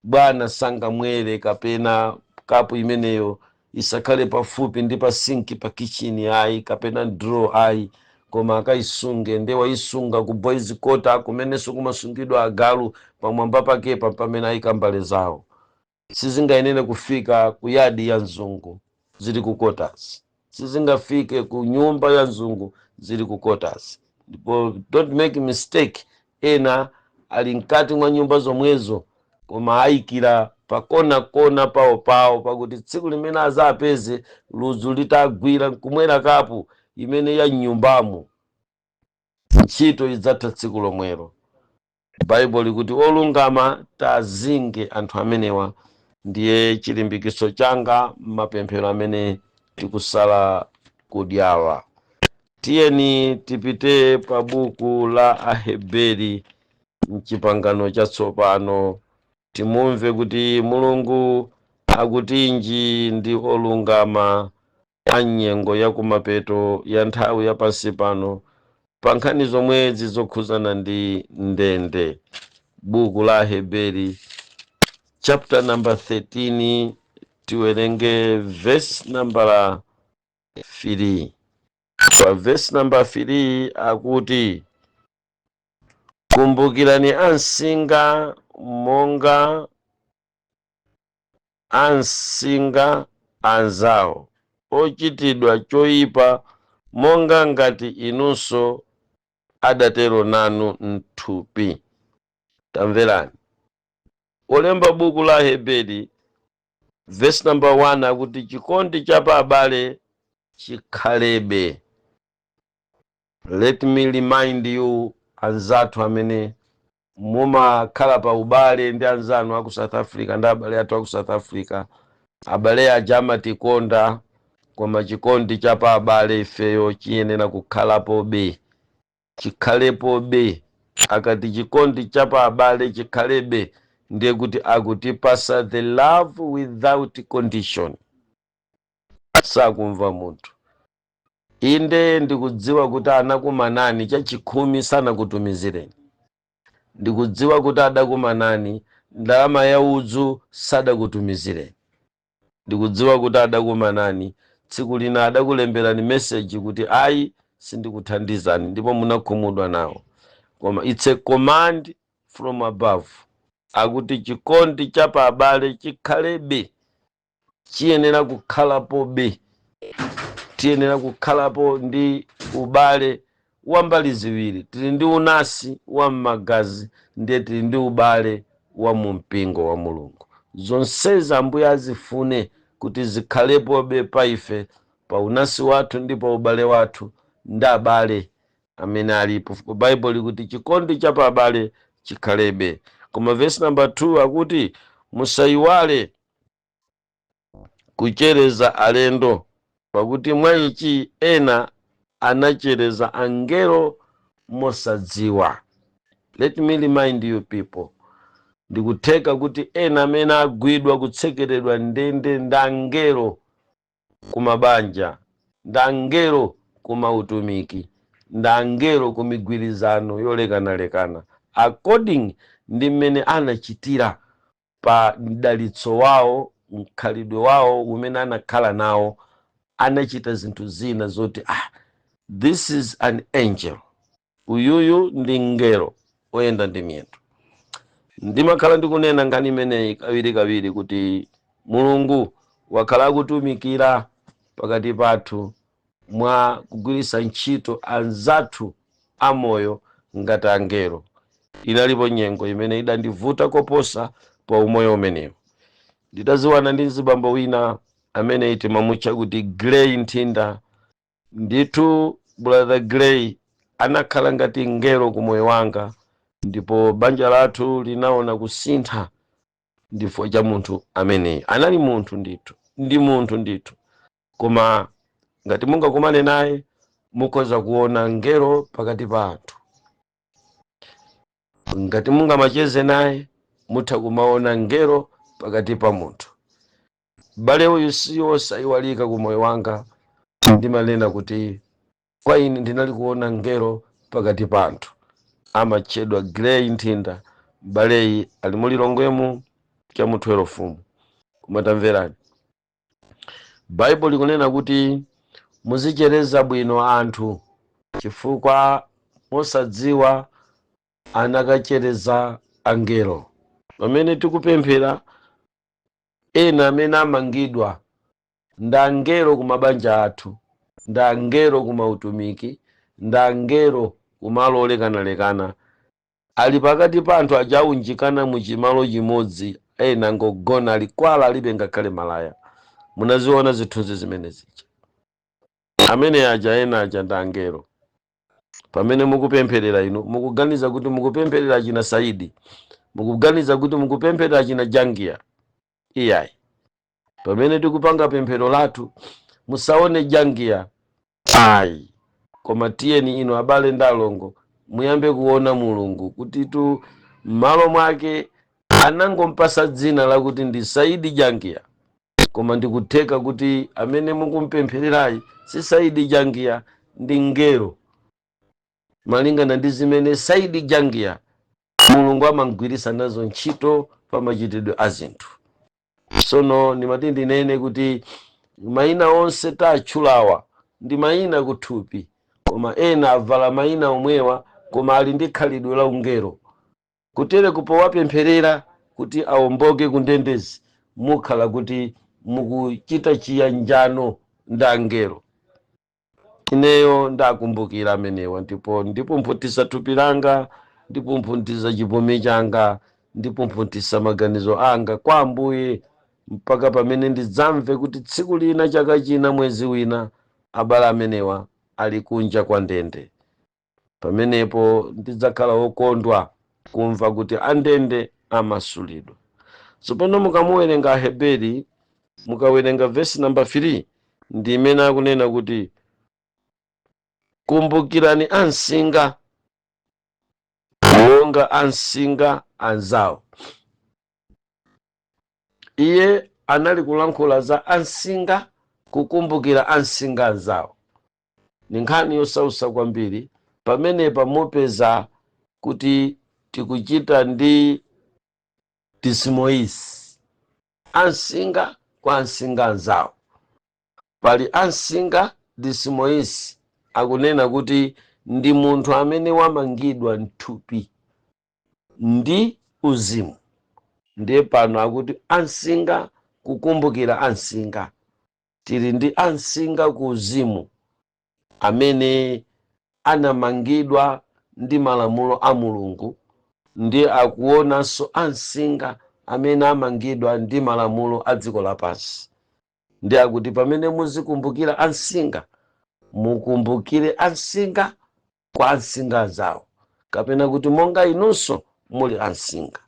bwana sangamwere, kapena kapu imeneyo isakhale pafupi ndi pa sink pa kitchen ayi, kapena drawer ayi, koma akaisunge. Nde wayisunga ku boys quarter kumenenso kumasungidwa agalu. Pamwamba pakepa pamene ayika mbale zawo, sizingayenere kufika ku yard ya mzungu, zili ku quarters. Sizingafike ku nyumba ya mzungu, zili ku quarters. Ndipo don't make mistake, ena ali mkati mwa nyumba zomwezo koma ayikira pakona kona pawo pawo, pakuti tsiku limene azapeze ludzu litagwira nkumwera kapu imene ya mnyumbamo, ntchito idzatha tsiku lomwelo. Baibulo likuti olungama tazinge anthu amenewa. Ndiye chilimbikiso changa m'mapemphero amene tikusala kudyawa. Tiyeni tipite pa buku la Aheberi mchipangano chatsopano, timumve kuti Mulungu akutinji ndi olungama a nyengo ya kumapeto ya nthawi ya pansi pano pa nkhani zomwezi zokhuzana ndi ndende. Buku la Aheberi chapter number 13, tiwerenge verse number 3. Pa verse number 3 akuti, "Kumbukirani ansinga monga ansinga anzawo, ochitidwa choyipa monga ngati inunso adatero nanu mthupi." Tamverani, olemba buku la Heberi verse number 1 akuti, "Chikondi cha pa abale chikhalebe." Let me remind you, anzathu amene mumakhala pa ubale ndi anzanu aku South Africa ndi abale athu aku South Africa, abale aja amatikonda, koma chikondi cha pa abale ifeyo chiyenera kukhalapobe, chikhalepobe. Akati chikondi cha pa abale chikhalebe, ndiye kuti akutipasa the love without condition. Sakumva munthu. Inde, ndikudziwa kuti anakumanani chachikhumi sanakutumizireni, ndikudziwa kuti adakumanani ndalama ya udzu sadakutumizireni, ndikudziwa kuti adakumanani Tsiku lina adakulemberani message kuti ayi, sindikuthandizani, ndipo munakhumudwa nawo. Koma it's a command from above, akuti chikondi cha pa abale chikhalebe, chiyenera kukhalapobe. Tiyenera kukhalapo ndi ubale wa mbali ziwiri. Tili ndi unasi wa m'magazi, ndiye tili ndi ubale wa mu mpingo wa Mulungu. Zonsezi Ambuye azifune kuti zikhalepobe pa ife, pa unasi wathu ndi pa ubale wathu ndi abale amene alipo. Baibulo likuti chikondi cha pa abale chikhalebe. Koma verse number 2 akuti musayiwale kuchereza alendo, pakuti mwa ichi ena anachereza angelo mosadziwa. Let me remind you people, ndikutheka kuti ena amene agwidwa, kutsekeredwa ndende, ndi angelo kumabanja, ndi angelo kumautumiki, ndi angelo kumigwirizano yolekanalekana, according ndi mmene anachitira pa mdalitso wawo, mkhalidwe wawo umene anakhala nawo. Anachita zinthu zina zoti, ah, this is an angel, uyuyu ndi mngelo oyenda ndi miyendo. Ndimakhala ndikunena nkhani imeneyi kawirikawiri kuti Mulungu wakhala akutumikira pakati pathu mwa kugwiritsa ntchito anzathu amoyo ngati angelo. Inalipo nyengo imene idandivuta koposa pa umoyo umenewu, nditaziwana ndi mzibambo wina amene timamutcha kuti Grey Nthinda. Ndithu, Brother Grey anakhala ngati mngelo ku moyo wanga, ndipo banja lathu linaona kusintha ndifo cha munthu ameneyi. Anali munthu ndithu, ndi munthu ndithu, koma ngati mungakumane naye mukhoza kuona ngelo pakati pa anthu. Ngati mungamacheze naye mutha kumaona ngelo pakati pa munthu. Bale uyu si wosayiwalika ku moyo wanga. Ndimanena kuti kwa ine ndinali kuona ngelo pakati pa anthu. Amatchedwa Grey Nthinda. Baleyi ali mulilongwemu cha mu 12. Koma tamverani, Baibulo likunena kuti muzichereza bwino anthu, chifukwa mosadziwa anakachereza angelo. Pamene tikupemphera, ena amene amangidwa ndi angelo ku mabanja athu, ndi angelo ku mautumiki, ndi angelo kumalo olekanalekana. Ali pakati pa anthu aja, aunjikana mu chimalo chimodzi, ena ngogona, ali kwala, alibe ngakhale malaya. Munaziona zithunzi zimene zija. Amene aja, ena aja ndi angelo. Pamene mukupempherera inu, mukuganiza kuti mukupempherera achina Saidi, mukuganiza kuti mukupempherera achina Jangiya. Iyayi, pamene tikupanga pemphero lathu, musaone Jangiya ayi, koma tiyeni inu abale ndi alongo muyambe kuona Mulungu kuti tu m'malo mwake anangompasa dzina lakuti ndi Saidi Jangiya, koma ndikutheka kuti amene mukumpemphererayi si Saidi Jangiya, ndi ngelo, malingana ndi zimene Saidi Jangiya Mulungu amamgwiritsa nazo ntchito pa machitidwe a zinthu. Sono ndimati ndinene kuti mayina onse tatchulawa ndi mayina kuthupi, koma ena avala mayina omwewa koma ali ndi khalidwe la ungelo. Kutere kupowapempherera kuti awomboke ku ndendezi, mukhala kuti mukuchita chiyanjano ndi angelo. Ineyo ndakumbukira amenewa, ndipo ndipumphutisa thupi langa, ndipumphutisa chipumi changa, ndipumphutisa maganizo anga kwa Ambuye, mpaka pamene ndidzamve kuti tsiku lina, chaka china, mwezi wina, abale amenewa ali kunja kwa ndende. Pamenepo ndidzakhala wokondwa kumva kuti andende amasulidwa. Tsopano mukamuwerenga Aheberi, mukawerenga vesi namba 3, ndi imene akunena kuti kumbukirani ansinga monga ansinga anzawo. Iye anali kulankhula za ansinga kukumbukira ansinga anzawo. Ni nkhani yosausa kwambiri. Pamenepa mupeza kuti tikuchita ndi tisimoisi, ansinga kwa ansinga anzawo. Pali ansinga disimoisi, akunena kuti ndi munthu amene wamangidwa mthupi ndi uzimu. Ndiye pano akuti ansinga, kukumbukira ansinga. Tili ndi ansinga ku uzimu amene anamangidwa ndi malamulo a Mulungu, ndi akuonanso ansinga amene amangidwa ndi malamulo a dziko lapansi. Ndi akuti pamene muzikumbukira ansinga, mukumbukire ansinga kwa ansinga anzawo, kapena kuti monga inunso muli ansinga.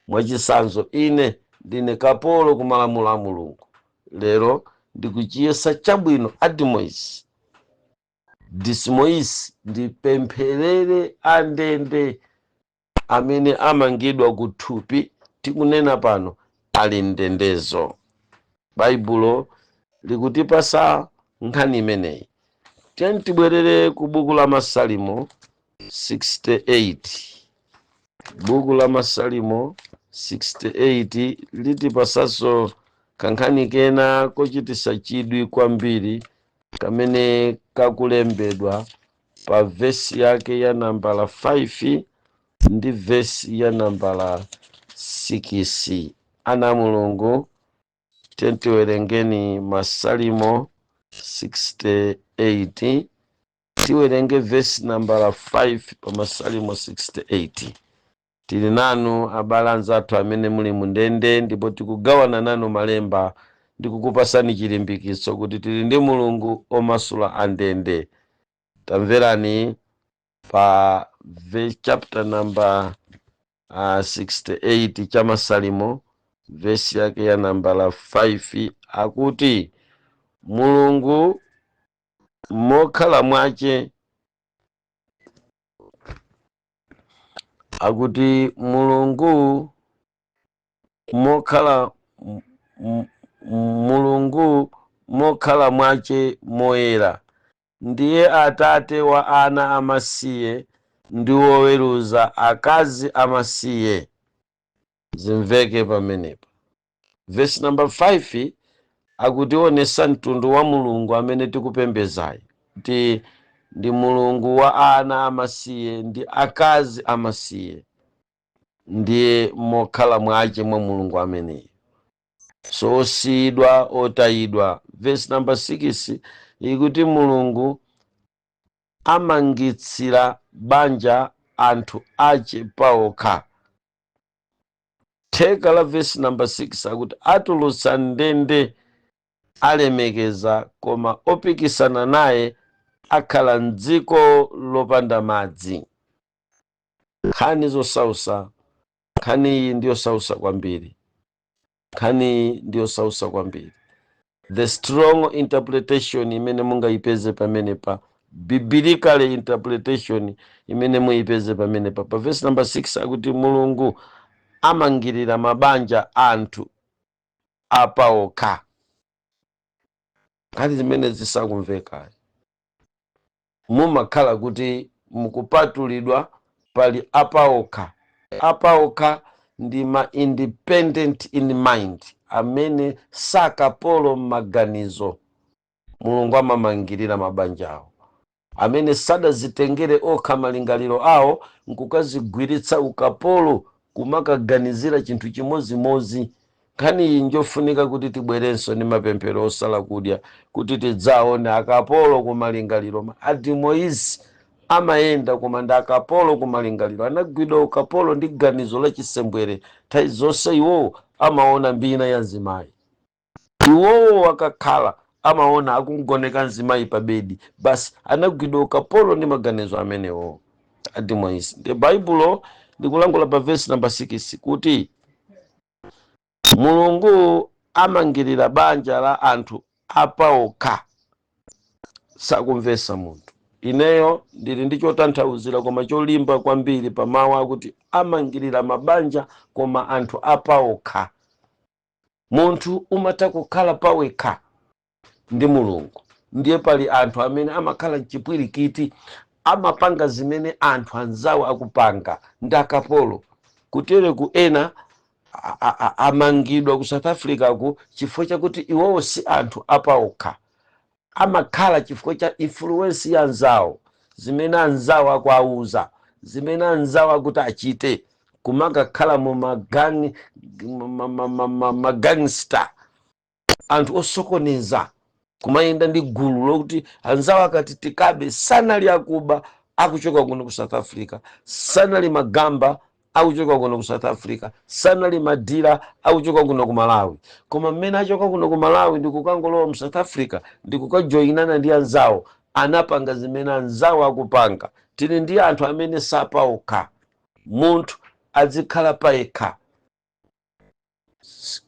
Mwachitsanzo, ine ndine kapolo ku malamulo a Mulungu. Lero ndikuchiyesa chabwino adimoisi disimoisi ndipempherere andende amene amangidwa ku thupi. Tikunena pano ali ndendezo. Baibulo likutipasa nkhani imeneyi. Tiyeni tibwerere ku buku la Masalimo 68. Buku la Masalimo 68 litipasanso kankhani kena kochitisa chidwi kwambiri kamene kakulembedwa pa vesi yake ya nambala 5 ndi vesi ya nambala 6. Ana Mulungu, tiyeni tiwerengeni Masalimo 68. Tiwerenge vesi nambala 5 pa Masalimo 68. Tili nanu abale anzathu amene muli mundende, ndipo tikugawana nanu malemba ndi kukupasani chilimbikitso kuti tili ndi Mulungu omasula andende. Tamverani pa verse, chapter number 68 cha Masalimo, vesi yake ya nambala 5, akuti Mulungu mokhala mwache, akuti Mulungu mokhala Mulungu mokhala mwache moyera ndiye atate wa ana amasiye ndi woweruza akazi amasiye. Zimveke pamenepa. Verse number 5 akutionesa mtundu wa Mulungu amene tikupembezayi, kuti ndi Mulungu wa ana amasiye ndi akazi amasiye. Ndiye mokhala mwache mwa Mulungu ameneyi, so osiyidwa, otayidwa. Verse number 6 ikuti Mulungu amangitsira banja anthu ache paokha. Theka la verse number 6 akuti atulutsa ndende, alemekeza, koma opikisana naye akhala mdziko lopanda madzi. Nkhani zosausa. Nkhani iyi ndiyosausa kwambiri. Nkhani iyi ndiyosausa kwambiri. The strong interpretation imene mungayipeze pamenepa, biblical interpretation imene muyipeze pamenepa pa verse number 6, akuti Mulungu amangirira mabanja anthu apaokha. Nkhani zimene zisakumveka, mumakhala kuti mukupatulidwa. Pali apaokha. Apaokha ndi ma independent in mind, amene sakapolo m'maganizo. Mulungu amamangirira mabanja awo amene sadazitengere okha malingaliro awo nkukazigwiritsa ukapolo, kumakaganizira chinthu chimozimozi. Nkhani iyi njofunika kuti tibwerenso ndi mapemphero osala kudya kuti tidzaone akapolo kumalingaliro. Adimoizi amayenda koma ndi akapolo kumalingaliro, anagwidwa ukapolo ndi ganizo la chisembwere. Nthawi zonse iwowo amaona mbina ya mzimayi. Iwowo akakhala amaona akungoneka mzimayi pa bedi basi. Anagwidwa ukapolo ndi maganizo amenewo adimoizi. Ndi Baibulo likulankhula pa vesi namba 6 kuti Mulungu amangirira banja la anthu apaokha. Sakumvesa munthu. Ineyo ndili ndi chotanthauzira koma cholimba kwambiri pa mawu akuti amangirira mabanja koma anthu apaokha. Munthu umatha kukhala pawekha ndi Mulungu. Ndiye pali anthu amene amakhala mchipwirikiti, amapanga zimene anthu anzawo akupanga, ndi akapolo. Kutereku ena amangidwa ku South Africa ku chifukwa chakuti iwowo si anthu apaokha. Amakhala chifukwa cha influence ya anzawo, zimene anzawo akuauza, zimene anzawo akuti achite, kumakakhala mu magangi, magangster, anthu osokoneza, kumayenda ndi gulu lokuti anzawo akati tikabe. Sanali akuba akuchoka kuno ku South Africa, sanali magamba akuchoka kuno ku South Africa, sanali madira akuchoka kuno ku Malawi. Koma mmene achoka kuno ku Malawi ndikukangolowa mu South Africa, ndikukajoyinana ndi anzawo, anapanga zimene anzawo akupanga. Tili ndi anthu amene sapaokha. Munthu azikhala payekha.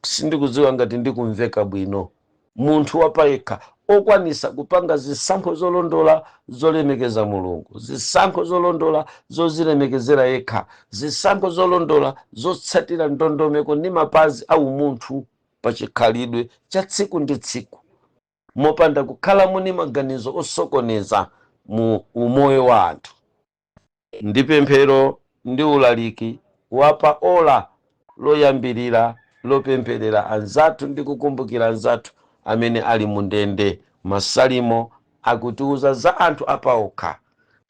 Sindikudziwa ngati ndikumveka bwino. Munthu wapayekha okwanisa kupanga zisankho zolondola zolemekeza Mulungu, zisankho zolondola zozilemekezera yekha, zisankho zolondola zotsatira ndondomeko ndi mapazi a umunthu pa chikhalidwe cha tsiku ndi tsiku, mopanda kukhalamo ndi maganizo osokoneza mu umoyo wa anthu. Ndi pemphero ndi ulaliki wa pa ola loyambirira lopempherera anzathu ndi kukumbukira anzathu amene ali mu ndende. Masalimo akutiuza za anthu apaokha.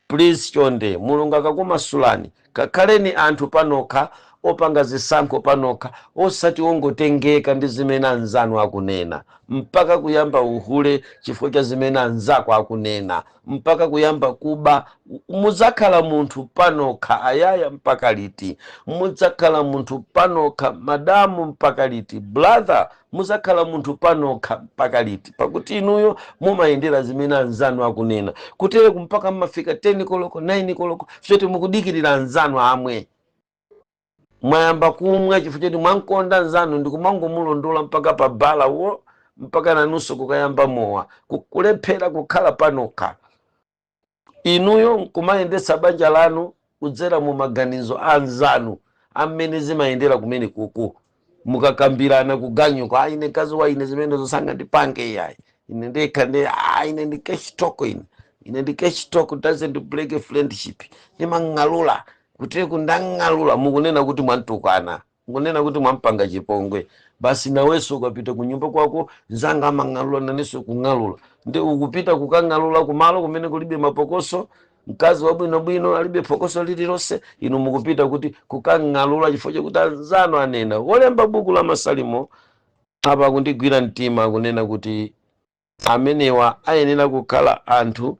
Please, chonde, Mulungu akakumasulani, kakhaleni anthu panokha, opanga zisankho panokha, osati ongotengeka ndi zimene anzanu akunena, mpaka kuyamba uhule chifukwa cha zimene anzako akunena, mpaka kuyamba kuba. Mudzakhala munthu panokha, ayaya, mpaka liti? Mudzakhala munthu panokha, madamu, mpaka liti? Brother, mudzakhala munthu panokha mpaka liti? Pakuti inuyo mumayendera zimene anzanu akunena. Kutereko mpaka mmafika 10 koloko, 9 koloko, choti mukudikirira anzanu amwe. Mwayamba kumwa chifukwa choti mwankonda nzanu, ndikumangomulondola mpaka pa bala wo, mpaka nanunso kukayamba mowa, kulephera kukhala panokha. Inuyo nkumayendetsa banja lanu kudzera mu maganizo a anzanu amene zimayendera kumene kuku. Mukakambirana kuganyuka, "Ah, ine mkazi wa ine zimene zosanga ndipange iyayi, ine ndekha ndi, ah, ine ndi cash talk, ine ndi cash talk doesn't break a friendship, ndimang'alula." Kuteku ndang'alula, mukunena kuti mwantukana, mukunena kuti mwampanga chipongwe. Basi, nawenso ukapita kunyumba kwako, "Nzanga amang'alula, nanenso kung'alula." Ndi ukupita kukang'alula kumalo kumene kulibe mapokoso. Mkazi wabwinobwino alibe phokoso lililonse, inu mukupita kuti kukang'alula chifukwa chakuti anzanu anena. Wolemba buku la Masalimo apa akundigwira mtima, akunena kuti amenewa ayenera kukhala anthu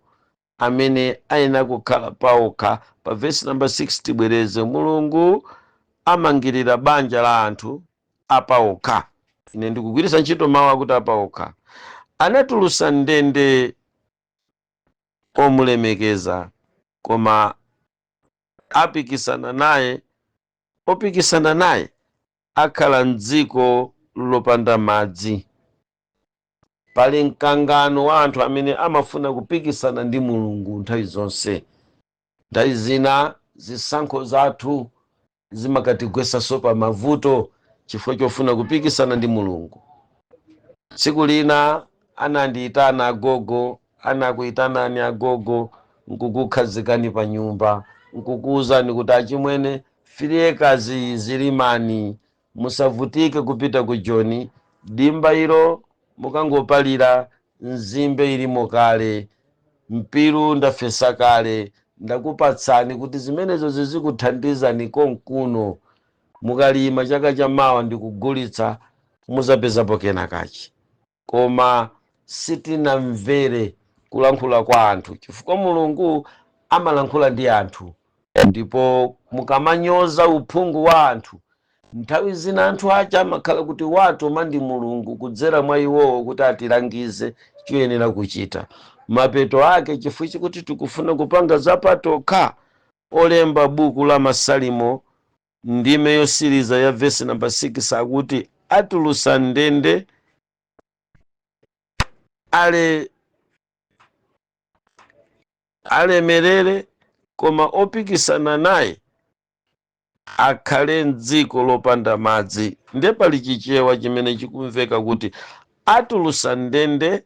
amene ayenera kukhala paokha. Pa vesi namba 6, tibwereze: Mulungu amangirira banja la anthu apaokha. Ine ndikugwiritsa ntchito mawu akuti apaokha. Anatulusa ndende omulemekeza, koma apikisana naye, opikisana naye akhala mdziko lopanda madzi. Pali mkangano wa anthu amene amafuna kupikisana ndi Mulungu nthawi zonse. Nthawi zina zisankho zathu zimakatigwesanso pa mavuto chifukwa chofuna kupikisana ndi Mulungu. Tsiku lina anandiyitana agogo, anakuyitanani agogo, nkukukhazikani pa nyumba, nkukuwuzani kuti, "Achimwene, 3 acres zilimani, musavutike kupita ku Joni. Dimba ilo mukangopalira, nzimbe ilimo kale, mpiru ndafesa kale, ndakupatsani kuti zimenezo zizikuthandizani konkuno. Mukalima chaka chamawa ndikugulitsa, muzapezapo kena kachi." Koma sitinamvere kulankhula kwa anthu, chifukwa Mulungu amalankhula ndi anthu. Ndipo mukamanyoza uphungu wa anthu, nthawi zina anthu aja amakhala kuti watuma ndi Mulungu kudzera mwa iwowo kuti atilangize choyenera kuchita. Mapeto ake, chifukwa chikuti tikufuna kupanga zapatokha, olemba buku la Masalimo ndime yosiriza ya vesi namba 6 akuti atulusa ndende ale alemerere, koma opikisana naye akhale mdziko lopanda madzi. Nde pali Chichewa chimene chikumveka kuti atulusa ndende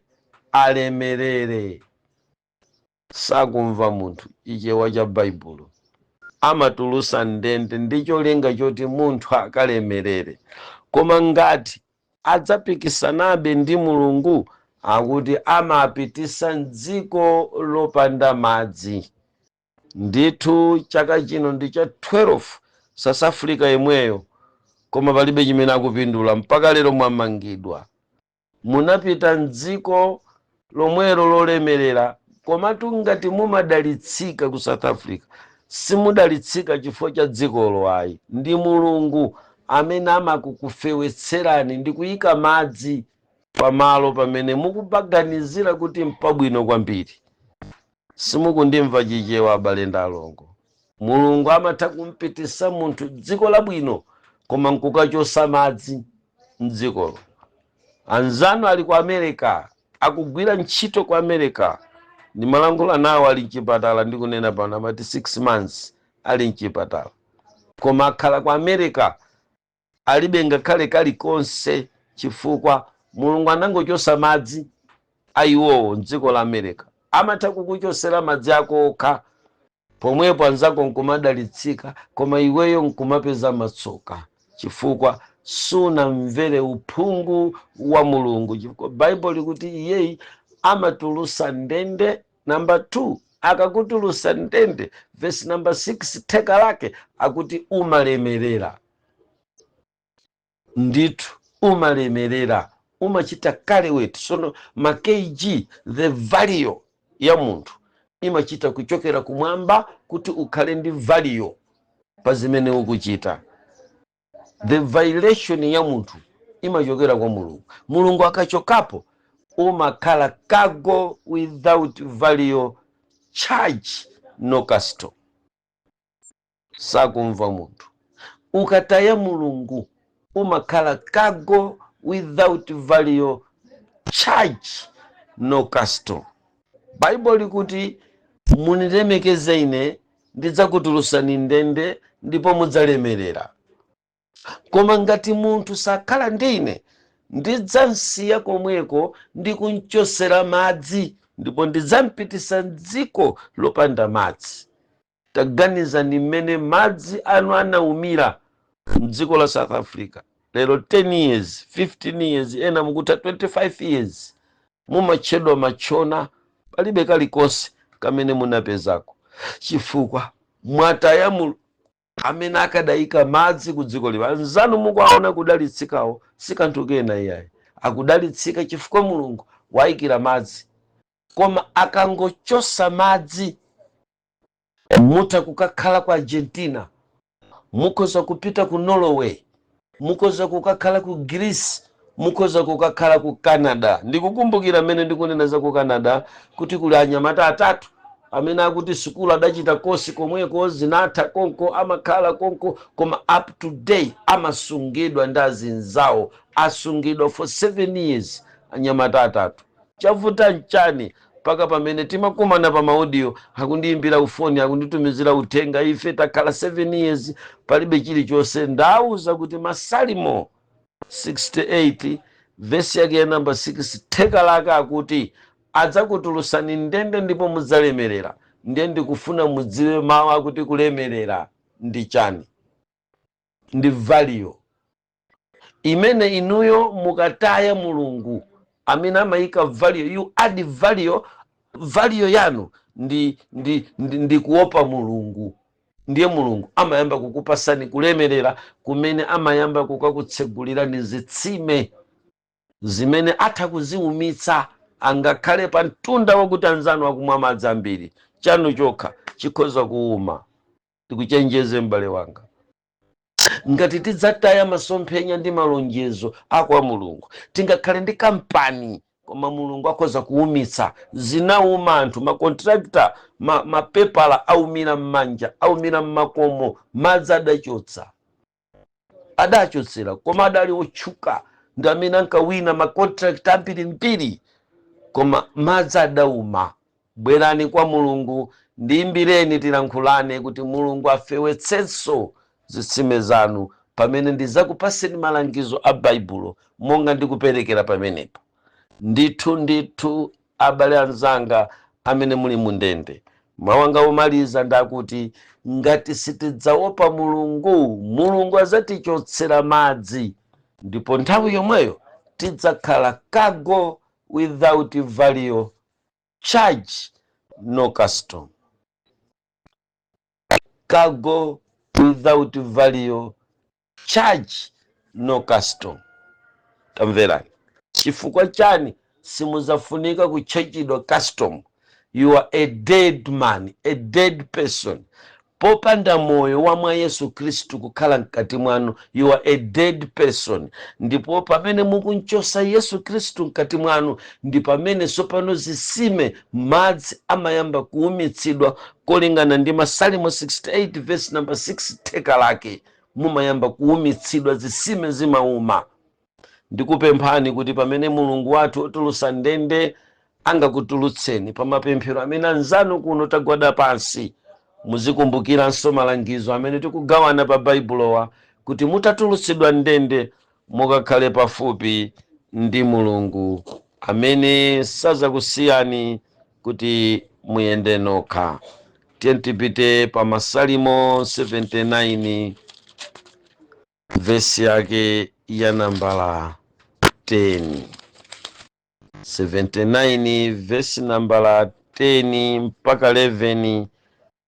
alemerere. Sakumva munthu Chichewa cha Baibulo. Amatulusa ndende ndi cholinga choti munthu akalemerere, koma ngati adzapikisanabe ndi Mulungu, Akuti amapitisa mdziko lopanda madzi. Ndithu, chaka chino ndi cha 12 South Africa yemweyo, koma palibe chimene akupindula mpaka lero. Mwamangidwa, munapita mdziko lomwelo lolemerera, komatu ngati mumadalitsika ku South Africa, simudalitsika chifukwa cha dzikolo ayi. Ndi Mulungu amene amakukufewetserani ndi kuyika madzi pamalo pamene mukupaganizira kuti mpabwino kwambiri. Simukundimva Chichewa, abale ndi alongo? Mulungu amatha kumpitisa munthu dziko labwino, koma nkukachosa madzi mdzikolo. Anzanu ali ku America, akugwira ntchito ku America, ndimalankhula nawo ali mchipatala. Ndikunena pano amati 6 months ali mchipatala, koma akhala ku America, alibe ngakhale kalikonse, chifukwa Mulungu anangochosa madzi ayiwowo mdziko la America. Amatha kukuchosera madzi ako okha pomwepo, anzako nkumadalitsika, koma iweyo nkumapeza matsoka, chifukwa sunamvere uphungu wa Mulungu. Chifukwa Baibulo likuti iyeyi amatulusa ndende. Namba 2, akakutulusa ndende, vesi namba 6 theka lake akuti umalemerera. Ndithu umalemerera, umachita kale wetu. Sono ma kg, the value ya munthu imachita kuchokera kumwamba kuti ukhale ndi value pa zimene ukuchita. The violation ya munthu imachokera kwa Mulungu. Mulungu akachokapo, umakhala cargo without value, charge no custom. Sakumva munthu. Ukataya Mulungu, umakhala cargo without value, charge no custom. Baibulo likuti, "Mundilemekeze ine, ndidzakutulusani ndende ndipo mudzalemerera. Koma ngati munthu sakhala ndi ine, ndidzamsiya komweko ndi kumchosera madzi, ndipo ndidzampitisa mdziko lopanda madzi." Taganizani mmene madzi anu anaumira mdziko la South Africa lero, 10 years, 15 years, ena mukutha 25 years, mumatchedwa machona, palibe kalikonse kamene munapezako, chifukwa mwataya Mulungu amene akadayika madzi ku dziko lipa. Anzanu mukuaona kudalitsikawo si kanthu kena iyayi, akudalitsika chifukwa Mulungu wayikira madzi. Koma akangochosa madzi, mutha kukakhala ku Argentina, mukhoza kupita ku Norway, mukhoza kukakhala ku Greece, mukhoza kukakhala ku Canada. Ndikukumbukira mmene ndikunena za ku Canada kuti kuli anyamata atatu amene akuti sukulu adachita kosi komweko, zinatha konko, amakhala konko, koma up to day amasungidwa ndi azinzawo. Asungidwa for 7 years, anyamata atatu. Chavuta nchani? Mpaka pamene timakumana pa ma audio, akundiyimbira ufoni, akunditumizira uthenga, "Ife takhala 7 years, palibe chilichonse." Ndauza kuti Masalimo 68 vesi yake ya namba 6 theka lake akuti adzakutulutsani ndende ndipo mudzalemerera. Ndiye ndikufuna mudziwe mawu akuti kulemerera ndi chani. Ndi value imene inuyo mukataya Mulungu amene amayika value. You add value. Value yanu ndi kuopa Mulungu. Ndiye Mulungu amayamba kukupasani kulemerera, kumene amayamba kukakutsegulirani zitsime zimene atha kuziumitsa, angakhale pa mtunda wakuti anzanu akumwa madzi ambiri, chanu chokha chikhoza kuuma. Ndikuchenjeze, m'bale wanga, ngati tidzataya masomphenya ndi malonjezo akwa Mulungu, tingakhale ndi kampani, koma Mulungu akhoza kuumitsa. Zinauma anthu, ma contractor, mapepala aumira m'manja, aumira m'makomo, madzi adachotsa, adachotsera, koma adali otchuka, ndi amene ankawina ma contract ambirimbiri, koma madzi adauma. Bwerani kwa Mulungu, ndiyimbireni, tilankhulane kuti Mulungu afewetsenso zitsime zanu, pamene ndidzakupaseni malangizo a Baibulo monga ndikuperekera pamenepo. Ndithu ndithu, abale anzanga amene muli mundende, mawu anga omaliza ndakuti ngati sitidzaopa Mulungu, Mulungu adzatichotsera madzi, ndipo nthawi yomweyo tidzakhala cargo. without value, charge no custom. Cargo without value, charge no custom. Tamverani, chifukwa chani simuzafunika kuchajidwa custom? You are a dead man, a dead person. Popanda moyo wa mwa Yesu Khristu kukhala mkati mwanu, you are a dead person. Ndipo pamene mukunchosa Yesu Khristu mkati mwanu, ndi pamene tsopano zisime, madzi amayamba kuumitsidwa, kolingana ndi Masalimo 68 verse number 6, theka lake. Mumayamba kuumitsidwa, zisime zimauma. Ndikupemphani kuti pamene Mulungu wathu otulusa ndende angakutulutseni pa mapemphero amene anzanu kuno tagwada pansi, muzikumbukiranso malangizo amene tikugawana pa Baibulowa, kuti mutatulutsidwa ndende mukakhale pafupi ndi Mulungu amene sazakusiyani kuti muyende nokha. Tiye tipite pa Masalimo 79, vesi yake ya nambala 10. 79 vesi nambala 10 mpaka 11.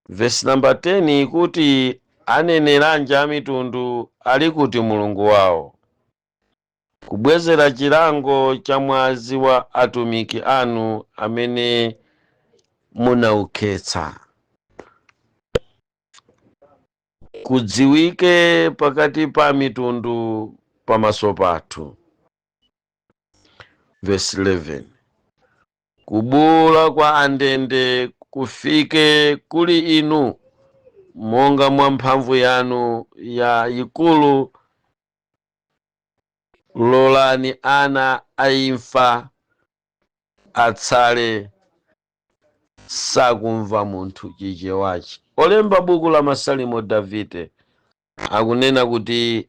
Vesi namba 10 ikuti, "Aneneranji amitundu, ali kuti Mulungu wawo?" Kubwezera chilango cha mwazi wa atumiki anu amene munaukhetsa, kudziwike pakati pa mitundu pamaso pathu. Verse 11, "Kubuwula kwa andende kufike kuli inu, monga mwa mphamvu yanu ya ikulu lolani ana a imfa atsale sakumva munthu." Chichewachi, olemba buku la Masalimo Davide akunena kuti,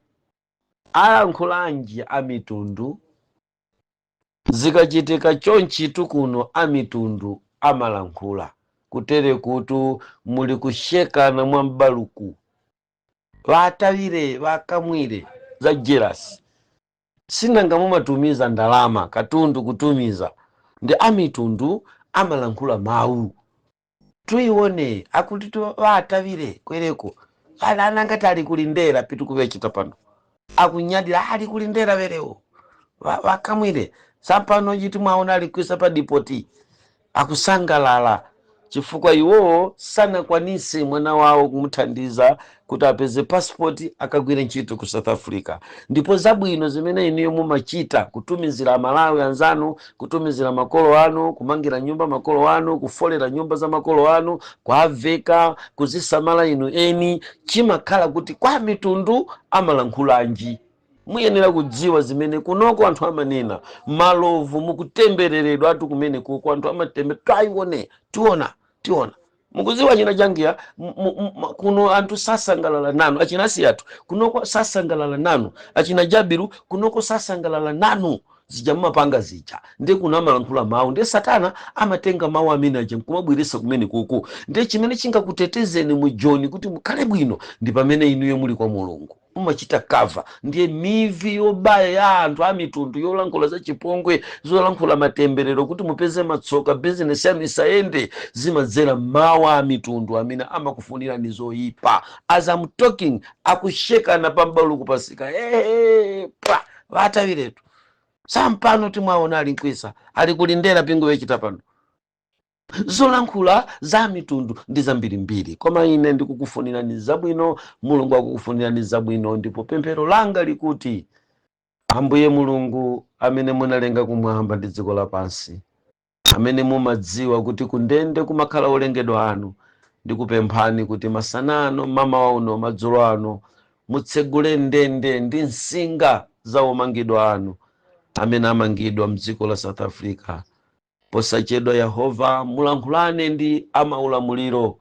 ayankhulanji a mitundu? Zikachitika chonchitu kuno, a mitundu amalankhula kutere kutu muli kushekana mwa m'baluku, vatavire vakamwire za jealous. Sinanga mumatumiza ndalama, katundu kutumiza, ndi amitundu amalankhula mawu. Tuione akuti vatavire kwereko ala anangati ali kulindera pitu kuvechita pano akunyadira ali kulindera verewo vakamwire sampano chiti mwaona ali kuisa pa deport, akusangalala chifukwa iwowo sanakwanise mwana wawo kumuthandiza kuti apeze passport akagwire ntchito ku South Africa. Ndipo zabwino zimene inuyo mumachita, kutumizira Amalawi anzanu, kutumizira makolo anu, kumangira nyumba makolo anu, kufolera nyumba za makolo anu, kuaveka, kuzisamala inu eni, chimakhala kuti kwa mitundu amalankhula. Muyenera kudziwa zimene kunoko anthu amanena. Malovu mukutembereredwa atu kumene kuko anthu amatembe. Taione, tiona, tiona. Mukuziwa china changiya kuno anthu sasangalala nanu. Achina Asiyatu kunoko sasangalala nanu, achina Jabiru kunoko sasangalala nanu. Zija mumapanga zija, ndiye kuno amalankhula mawu, ndiye Satana amatenga mawu amene aja nkumabweresa kumene kuko. Ndiye chimene chingakutetezeni mu Joni kuti mukhale bwino ndi pamene inuyo muli kwa Mulungu, mumachita cover. Ndiye mivi yobaya ya anthu a mitundu yolankhula za chipongwe, zolankhula matemberero kuti mupeze matsoka, bizinesi yanu isayende, zimadzera mawu a mitundu amene amakufunirani zoyipa. As I'm talking, akushekana pambaluku pasika. Hey, pa vataviretu sampano timwaona ali nkwisa, ali kulindera pingo wechita pano. Zolankhula za mitundu ndi zambirimbiri, koma ine ndikukufunirani zabwino, Mulungu akukufunirani zabwino. Ndipo pemphero langa likuti, Ambuye Mulungu amene munalenga kumwamba ndi dziko lapansi, amene mumadziwa kuti kundende kumakhala olengedwa anu, ndikupemphani kuti masana ano, mamawa uno, madzulo ano, mutsegule ndende ndi nsinga za omangidwa anu amene amangidwa mdziko la South Africa. Posachedwa, Yehova, mulankhulane ndi amaulamuliro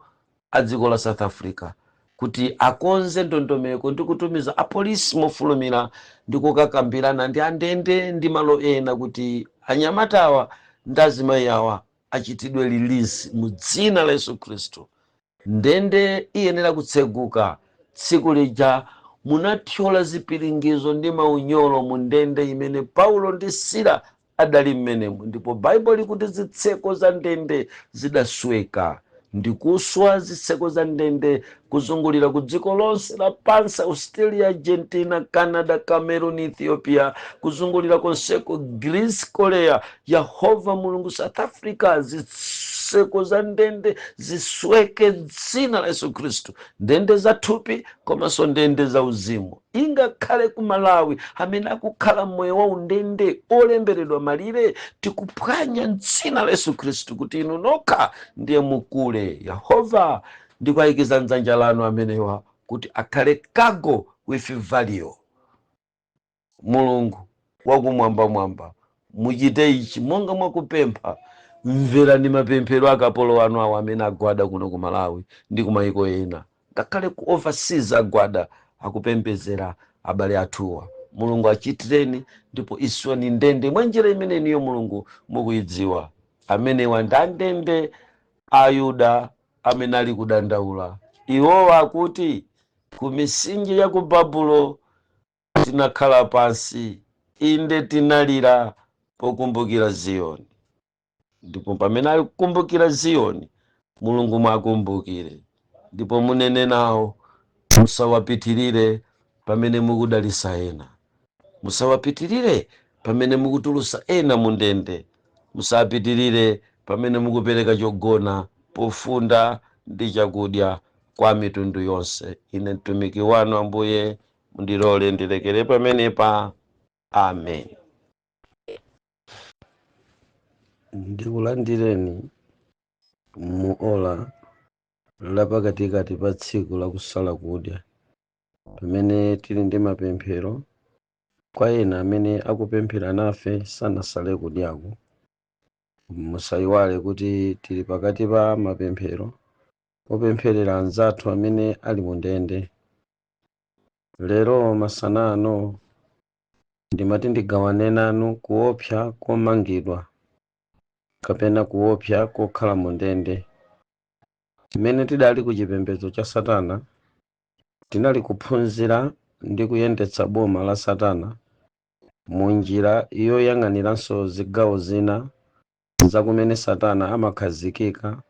a dziko la South Africa kuti akonze ndondomeko ndi kutumiza apolisi mofulumira ndi kukakambirana ndi andende ndi malo ena kuti anyamatawa ndi azimayi awa achitidwe release mu dzina la Yesu Khristu. Ndende iyenera kutseguka. Tsiku lija munathyola zipiringizo ndi maunyolo mu ndende imene Paulo ndi Sila. adali mmenemo. Ndipo Baibulo likuti zitseko za ndende zidasweka. Ndikuswa zitseko za ndende kuzungulira ku dziko lonse lapansi, Australia, Argentina, Canada, Cameroon, Ethiopia, kuzungulira konseko, Greece, Korea. Yehova Mulungu, South Africa, zitseko za ndende zisweke dzina la Yesu Khristu, ndende za thupi komanso ndende za uzimu. Ingakhale ku Malawi, amene akukhala moyo wa undende olemberedwa malire, tikuphwanya mdzina la Yesu Khristu kuti inu nokha ndiye mukule. Yehova, ndikuayikiza mdzanja lanu amenewa kuti akhale cargo with value. Mulungu wakumwambamwamba, muchite ichi monga mwakupempha. Mverani mapemphero akapolo anu awo amene agwada kuno ku Malawi ndi kumayiko ena, ngakhale ku overseas agwada akupembedzera abale athuwa. Mulungu, achitireni ndipo iswani ndende mwa njira imeneniyo Mulungu mukuyidziwa. Amenewa ndi andende Ayuda amene ali kudandaula. Iwowa akuti ku misinje ya ku Babulo tinakhala pansi, inde tinalira pokumbukira Ziyoni. Ndipo pamene ali kukumbukira Ziyoni, Mulungu mwakumbukire ndipo munene nawo, musawapitirire pamene mukudalisa ena, musawapitirire pamene mukutulusa ena mundende, musapitirire pamene mukupereka chogona pofunda ndi chakudya kwa mitundu yonse. Ine mtumiki wanu, Ambuye, mundilole ndilekere pamenepa. Amen. Ndikulandireni mu ola lapakatikati pa tsiku lakusala kudya, pamene tili ndi mapemphero kwa ena amene akupemphera nafe sanasale kudyako. Musayiwale kuti tili pakati pa mapemphero opempherera anzathu amene ali mu ndende. Lero masana ano ndimati ndigawane nanu kuopsa komangidwa kapena kuopsa kokhala mu ndende. Mmene tidali ku chipembedzo cha Satana, tinali kuphunzira ndi kuyendetsa boma la Satana mu njira yoyang'aniranso zigawo zina zakumene Satana amakhazikika,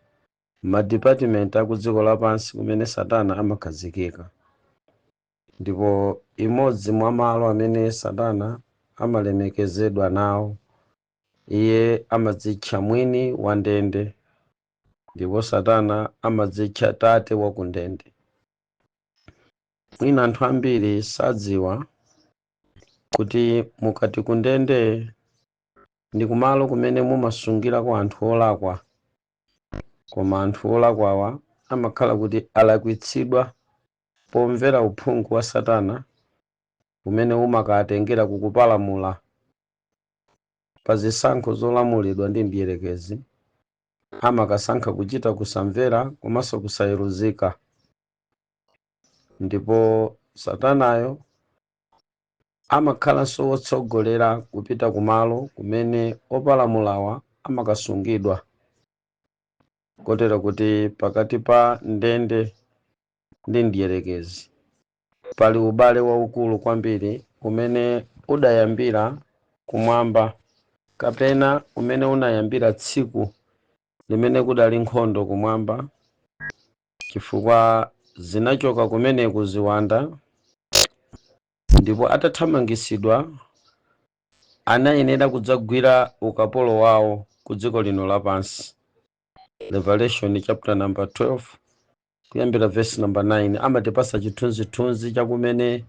madipatimenti aku dziko lapansi kumene Satana amakhazikika. Ndipo imodzi mwa malo amene Satana amalemekezedwa nawo, iye amadzitcha mwini wa ndende, ndipo Satana amadzitcha tate wa ku ndende. Mwina anthu ambiri sadziwa kuti mukati ku ndende ndi kumalo kumene mumasungirako anthu olakwa, koma anthu olakwawa amakhala kuti alakwitsidwa pomvera uphungu wa Satana umene umakatengera kukupalamula pa zisankho zolamulidwa ndi mdierekezi. Amakasankha kuchita kusamvera komanso kusayeruzika, ndipo Satanayo amakhalanso wotsogolera kupita kumalo kumene opalamulawa amakasungidwa, kotero kuti pakati pa ndende ndi mdierekezi pali ubale waukulu kwambiri umene udayambira kumwamba, kapena umene unayambira tsiku limene kudali nkhondo kumwamba, chifukwa zinachoka kumeneku ziwanda, ndipo atathamangisidwa anayenera kudzagwira ukapolo wawo ku dziko lino lapansi. Revelation chapter number 12 kuyambira verse number 9 amatipasa chithunzithunzi chakumene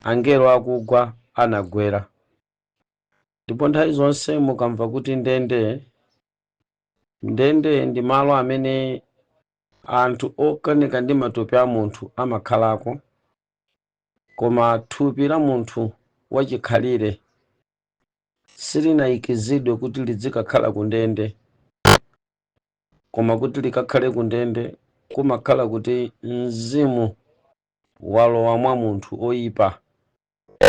angelo akugwa anagwera. Ndipo nthawi zonse mukamva kuti ndende, ndende ndi malo amene anthu okanika ndi matupi a munthu amakhalako, koma thupi la munthu wachikhalire silinayikizidwe kuti lidzikakhala ku ndende. Koma kuti likakhale ku ndende kumakhala kuti mzimu walowa mwa munthu oyipa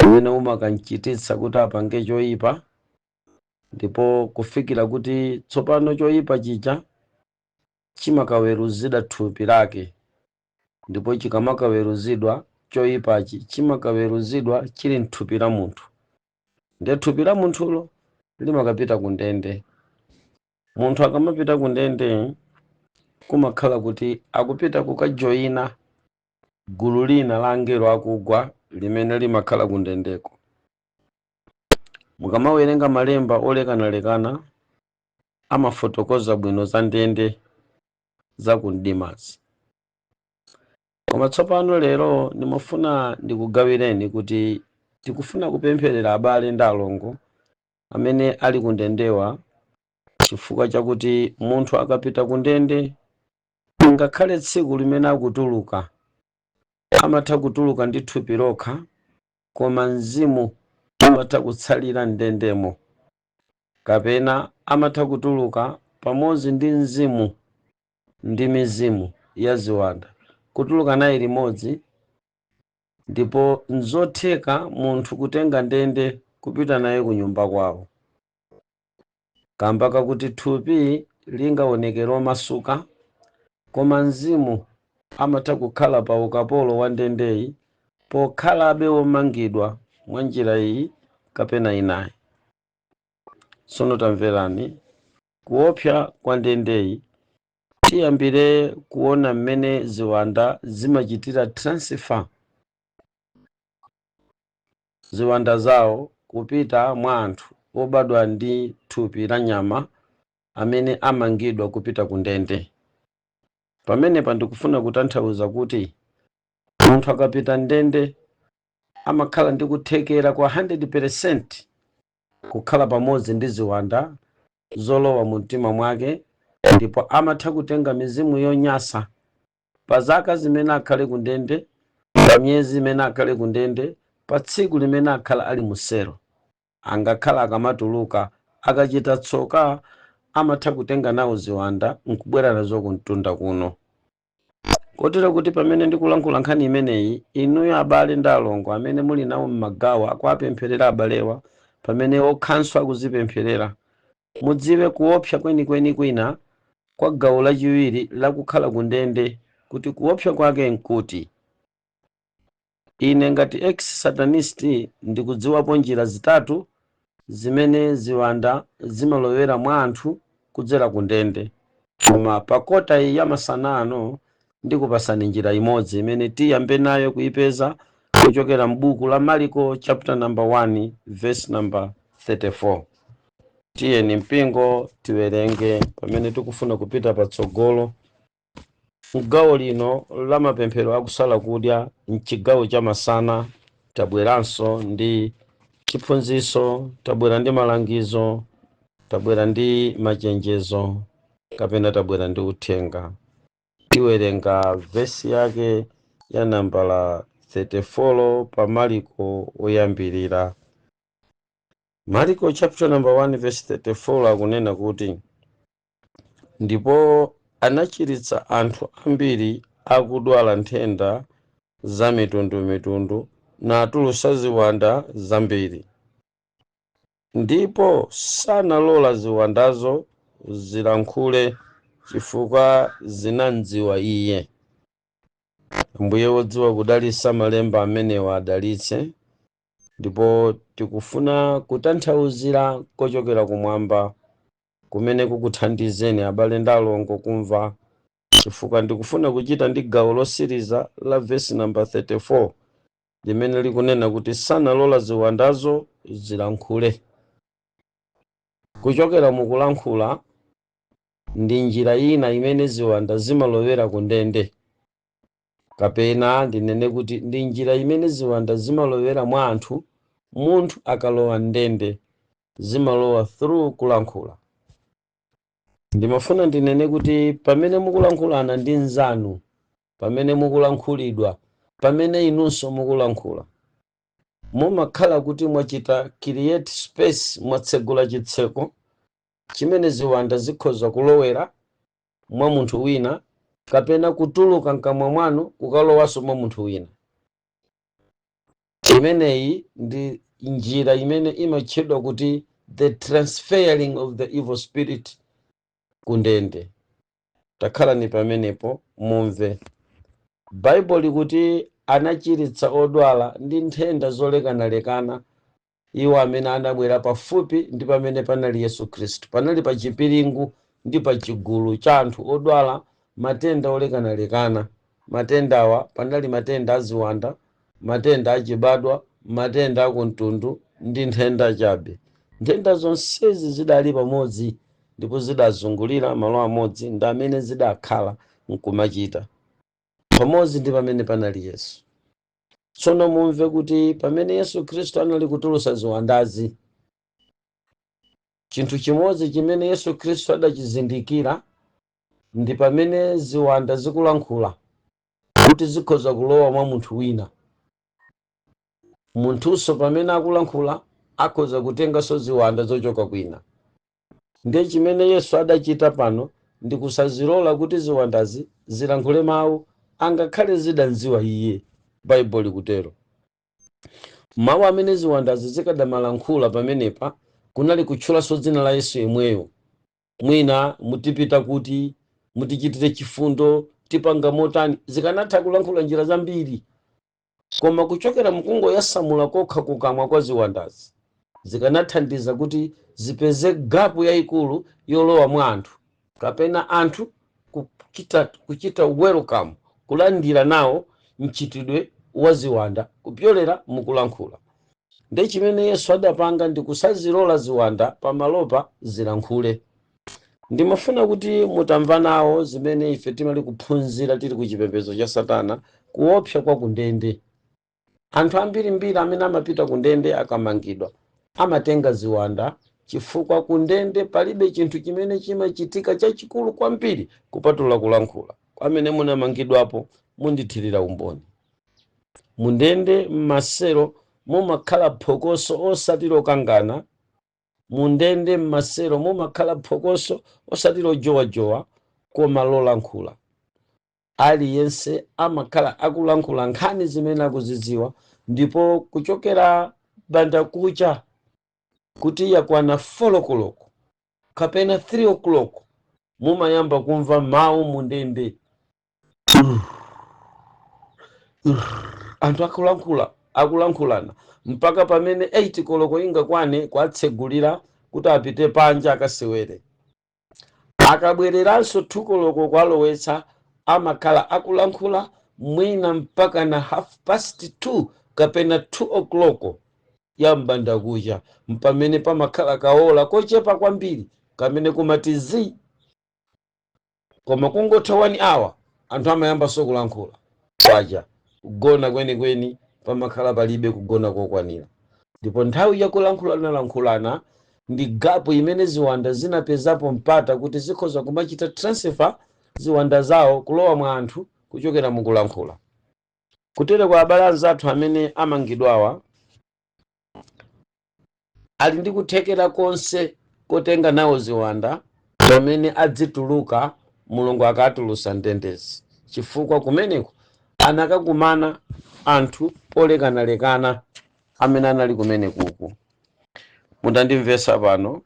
umene umakamchititsa kuti apange choyipa, ndipo kufikira kuti tsopano choyipa chija chimakaweruzidwa thupi lake, ndipo chikamakaweruzidwa choyipachi chimakaweruzidwa chili mthupi la munthu, ndiye thupi la munthulo Limakapita ku ndende. Munthu akamapita ku ndende, kumakhala kuti akupita kukajoyina gulu lina la angelo akugwa limene limakhala ku ndendeko. Mukamawerenga malemba olekanalekana, amafotokoza bwino za ndende za ku mdimazi. Koma tsopano lero ndimafuna ndikugawireni kuti tikufuna kupempherera abale ndi alongo amene ali ku ndendewa, chifukwa chakuti munthu akapita ku ndende, ngakhale tsiku limene akutuluka, amatha kutuluka ndi thupi lokha, koma mzimu umatha kutsalira mndendemo, kapena amatha kutuluka pamodzi ndi mzimu ndi mizimu ya ziwanda, kutuluka naye limodzi. Ndipo nzotheka munthu kutenga ndende kupita naye ku nyumba kwawo, kamba kakuti thupi lingaoneke lomasuka, koma mzimu amatha kukhala pa ukapolo wa ndendeyi pokhalabe womangidwa mwa njira iyi kapena inayi. Tsono tamverani kuopsa kwa ndendeyi. Tiyambire kuona mmene ziwanda zimachitira transfer ziwanda zawo kupita mwa anthu obadwa ndi thupi la nyama amene amangidwa kupita ku ndende. Pamenepa ndikufuna kutanthauza kuti munthu akapita ndende amakhala ndi kuthekera kwa 100% kukhala pamodzi ndi ziwanda zolowa mu mtima mwake, ndipo amatha kutenga mizimu yonyasa pa zaka zimene akhale ku ndende, pa miyezi imene akhale ku ndende, pa tsiku limene akhala ali musero. Angakhala akamatuluka, akachita tsoka, amatha kutenga nawo ziwanda nkubwera nazo kumtunda kuno. Kotero kuti pamene ndikulankhula nkhani imeneyi, inuyo abale ndi alongo amene muli nawo m'magawo akuapempherera abalewa, pamene okhanso akuzipempherera, mudziwe kuopsa kwenikweni kwina kwa gawo lachiwiri lakukhala ku ndende, kuti kuopsa kwake nkuti. Ine ngati ex satanist ndikudziwapo njira zitatu zimene ziwanda zimalowera mwa anthu kudzera ku ndende, koma pa kota iyi ya masana ano ndikupasani njira imodzi imene tiyambe nayo kuyipeza kuchokera m'buku la Mariko chapter number 1 verse number 34. Tiyeni mpingo tiwerenge pamene tikufuna kupita patsogolo mgawo lino la mapemphero akusala kudya mchigawo cha masana. Tabweranso ndi chiphunzitso, tabwera ndi malangizo, tabwera ndi machenjezo, kapena tabwera ndi uthenga. Tiwerenga vesi yake ya nambala 34 pa Mariko oyambirira. Mariko chapter number 1 verse 34 akunena kuti, "Ndipo anachiritsa anthu ambiri akudwala nthenda za mitundumitundu, natulutsa ziwanda zambiri, ndipo sanalola ziwandazo zilankhule, chifukwa zinamdziwa iye." Ambuye wodziwa kudalitsa malemba amenewa adalitse, ndipo tikufuna kutanthauzira kochokera kumwamba kumene kukuthandizeni abale ndi alongo kumva, chifukwa ndikufuna kuchita ndi gawo losiriza la vesi namba 34 limene likunena kuti sanalola ziwandazo zilankhule. Kuchokera mukulankhula ndi njira ina imene ziwanda zimalowera ku ndende, kapena ndinene kuti ndi njira imene ziwanda zimalowera mwa anthu. Munthu akalowa ndende, zimalowa through kulankhula. Ndimafuna ndinene kuti pamene mukulankhulana ndi nzanu, pamene mukulankhulidwa, pamene inunso mukulankhula, mumakhala kuti mwachita create space, mwatsegula chitseko chimene ziwanda zikhoza kulowera mwa munthu wina, kapena kutuluka mkamwa mwanu kukalowanso mwa munthu wina. Imeneyi ndi njira imene imatchedwa kuti the transferring of the evil spirit ku ndende. Takhalani pamenepo mumve Baibulo likuti anachiritsa odwala ndi nthenda zolekanalekana. Iwo amene anabwera pafupi ndi pamene panali Yesu Khristu, panali pa chipiringu ndi pa chigulu cha anthu odwala matenda olekanalekana. Matendawa panali matenda aziwanda, matenda achibadwa, matenda akumtundu ndi nthenda chabe. Nthenda zonsezi zidali pamodzi ndipo zidazungulira malo amodzi ndi amene zidakhala nkumachita pamodzi ndi pamene panali Yesu. Tsono mumve kuti pamene Yesu Khristu anali kutulutsa ziwandazi, chinthu chimodzi chimene Yesu Khristu adachizindikira ndi pamene ziwanda zikulankhula kuti zikhoza kulowa mwa munthu wina, munthunso pamene akulankhula akhoza kutenganso ziwanda zochoka kwina. Ndiye chimene Yesu adachita pano ndi kusazilola kuti ziwandazi zilankhule mawu angakhale zidanziwa iye. Baibulo likutero. Mawu amene ziwandazi zikadamalankhula pamenepa kunali kutchulanso dzina la Yesu yemweyo. Mwina mutipita kuti mutichitire chifundo, tipanga motani, zikanatha kulankhula njira zambiri, koma kuchokera mukungoyasamula kokha kukamwa kwa ziwandazi zikanathandiza kuti zipeze gap yayikulu yolowa mwa anthu, kapena anthu kuchita welcome, kulandira nawo mchitidwe wa ziwanda kupyolera mukulankhula. Ndi chimene Yesu adapanga ndi kusazilola ziwanda pamalopa zilankhule. Ndimafuna kuti mutamva nawo zimene ife timali kuphunzira tili ku chipembedzo cha satana, kuopsa kwa kundende. Anthu ambirimbiri amene amapita kundende akamangidwa amatenga ziwanda, chifukwa kundende palibe chinthu chimene chimachitika chachikulu kwambiri kupatula kulankhula. Amene munamangidwapo mundithirira umboni. Mundende, mmaselo, mumakhala phokoso osati lokangana. Mundende, mmaselo, mumakhala phokoso osati lojowajowa koma lolankhula. Aliyense amakhala akulankhula nkhani zimene akuzidziwa, ndipo kuchokera banda kucha kuti yakwana 4 o'clock kapena 3 o'clock, mumayamba kumva mawu mundende, anthu akulankhula, akulankhulana, mpaka pamene 8 koloko ingakwane kwatsegulira kuti apite panja akasewere. Akabwereranso 2 koloko kwalowetsa, amakhala akulankhula mwina mpaka na half past 2 kapena 2 o'clock ya mbanda kucha, mpamene pamakhala kaola kochepa kwambiri kamene kumati zi. Koma kungotha 1 hour anthu amayambanso kulankhula. Kwacha kugona kwenikweni pamakhala palibe kugona kokwanira, ndipo nthawi yakulankhulanalankhulana ndi gap imene ziwanda zinapezapo mpata kuti zikhoza kumachita transfer ziwanda zawo kulowa mwa anthu kuchokera mukulankhula. Kutere kwa abale anzathu amene amangidwawa ali ndi kuthekera konse kotenga nawo ziwanda pamene adzituluka, Mulungu akatulusa ndendezi, chifukwa kumeneko anakakumana anthu olekanalekana amene anali kumenekuku. Mutandimvesa pano,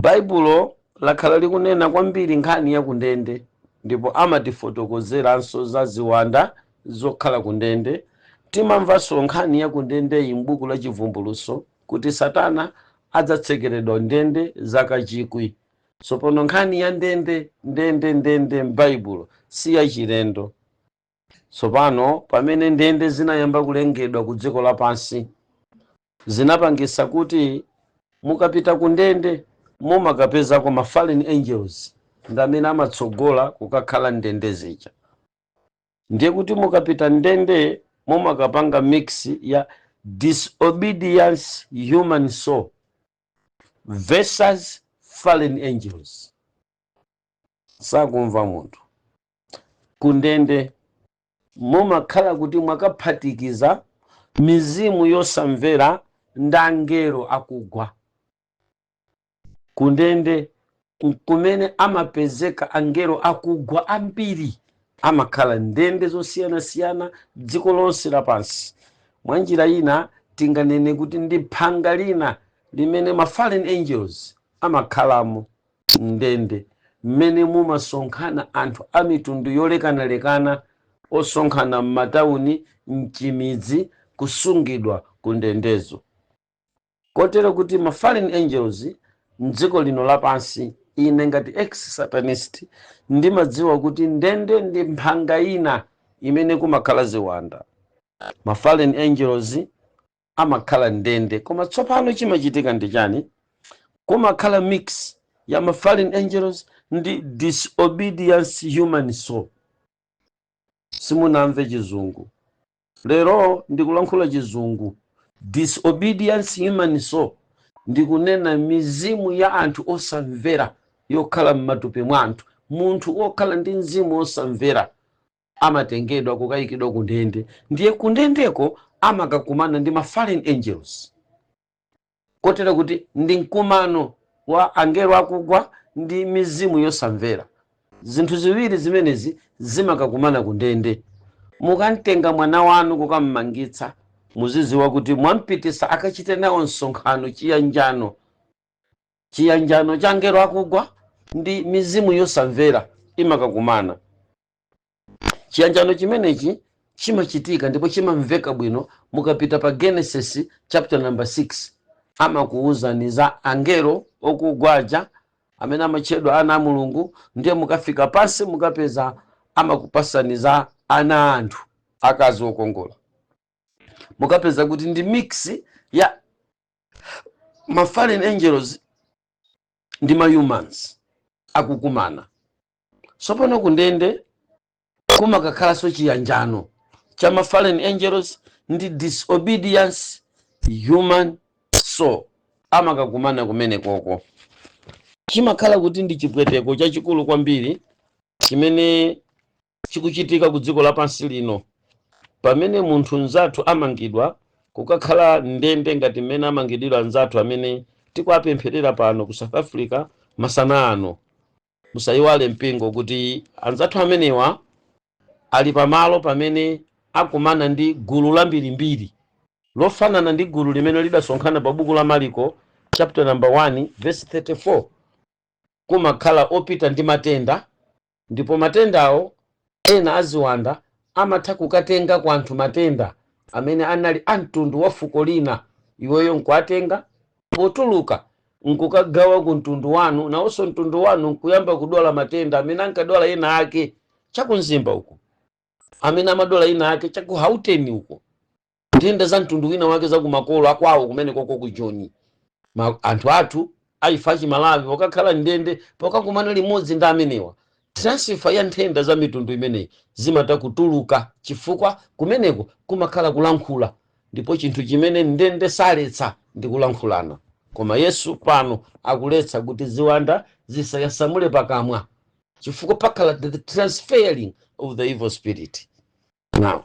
Baibulo lakhala likunena kwambiri nkhani ya kundende, ndipo amatifotokozeranso za ziwanda zokhala kundende. Timamvanso nkhani ya kundendeyi m'buku la Chivumbulutso kuti Satana adzatsekeredwa ndende zaka 1000. Tsopano nkhani ya ndende, ndende, ndende m'Baibulo si yachilendo. Tsopano pamene ndende zinayamba kulengedwa ku dziko lapansi, zinapangisa kuti mukapita ku ndende mumakapezako ma fallen angels, ndi amene amatsogola kukakhala ndende zija. Ndiye kuti mukapita ndende mumakapanga mix ya disobedience human soul versus fallen angels. Sakumva munthu. Kundende mumakhala kuti mwakaphatikiza mizimu yosamvera ndi angelo akugwa. Kundende kumene amapezeka angelo akugwa ambiri amakhala ndende zosiyanasiyana dziko lonse lapansi. Mwa njira ina tinganene kuti ndi phanga lina limene ma fallen angels amakhalamo, ndende mmene mumasonkhana anthu a mitundu yolekanalekana osonkhana m'matawuni, mchimidzi, kusungidwa ku ndendezo. Kotero kuti ma fallen angels mdziko lino lapansi, ine ngati ex satanist ndimadziwa kuti ndende ndi mphanga ina imene kumakhala ziwanda. Ma fallen angels amakhala ndende, koma tsopano chimachitika ndi chani? Kumakhala mix ya ma fallen angels ndi disobedience human soul. Simunamve Chizungu lero, ndikulankhula Chizungu. Disobedience human soul, ndikunena mizimu ya anthu osamvera yokhala m'matupi mwa anthu. Munthu wokhala ndi mzimu osamvera amatengedwa kukayikidwa ku ndende. Ndiye kundendeko amakakumana ndi ma fallen angels, kotero kuti ndi mkumano wa angelo akugwa ndi mizimu yosamvera. Zinthu ziwiri zimenezi zimakakumana ku ndende. Mukamtenga mwana wanu kukammangitsa, muziziwa kuti mwampitisa akachite nawo msonkhano, chiyanjano, chiyanjano cha angelo akugwa ndi mizimu yosamvera imakakumana. Chiyanjano chimenechi chimachitika ndipo chimamveka bwino mukapita pa Genesis chapter number 6. Amakuwuzani za angelo okugwaja amene amatchedwa ana a Mulungu. Ndiye mukafika pansi mukapeza amakupasani za ana anthu akazi okongola. Mukapeza kuti ndi mix ya ma fallen angels ndi ma humans akukumana. Tsopano kundende kumakakhalanso chiyanjano cha ma fallen angels ndi disobedience human soul, amakakumana kumene koko. Chimakhala kuti ndi chipweteko chachikulu kwambiri chimene chikuchitika ku dziko lapansi lino pamene munthu mnzathu amangidwa kukakhala ndende, ngati mmene amangidwira anzathu amene tikuapempherera pano ku South Africa masana ano. Musayiwale mpingo kuti anzathu amenewa ali pamalo pamene akumana ndi gulu lambirimbiri lofanana ndi gulu limene lidasonkhana pa buku la Mariko chapter number 1 verse 34. Kumakhala opita ndi matenda, ndipo matendawo ena aziwanda amatha kukatenga kwa anthu matenda amene anali a mtundu wa fuko lina, iweyo nkuatenga, potuluka nkukagawa ku mtundu wanu, nawonso mtundu wanu nkuyamba kudwala matenda amene ankadwala ena ake chakumzimba uko, amene amadwala ena ake chaku Gauteng uko, nthenda za mtundu wina wake zakumakolo akwawo kumene koko ku Joni. Anthu athu aifa Achimalawi pokakhala ndende, pokakumana limodzi ndi amenewa, transfer ya nthenda za mitundu imeneyi zimatha kutuluka, chifukwa kumeneko kumakhala kulankhula, ndipo chinthu chimene ndende saletsa ndi kulankhulana. Koma Yesu pano akuletsa kuti ziwanda zisayasamule pakamwa, chifukwa pakhala the transferring of the evil spirit. Now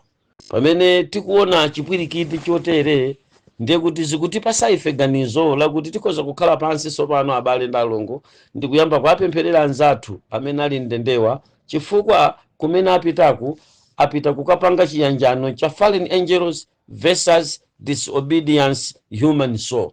pamene tikuona chipwirikiti chotere, ndiye kuti zikutipasa ife ganizo lakuti tikhoza kukhala pansi tsopano, abale ndi alongo, ndikuyamba kuapempherera anzathu amene ali mndendewa, chifukwa kumene apitaku apita kukapanga chiyanjano cha fallen angels versus disobedience human soul.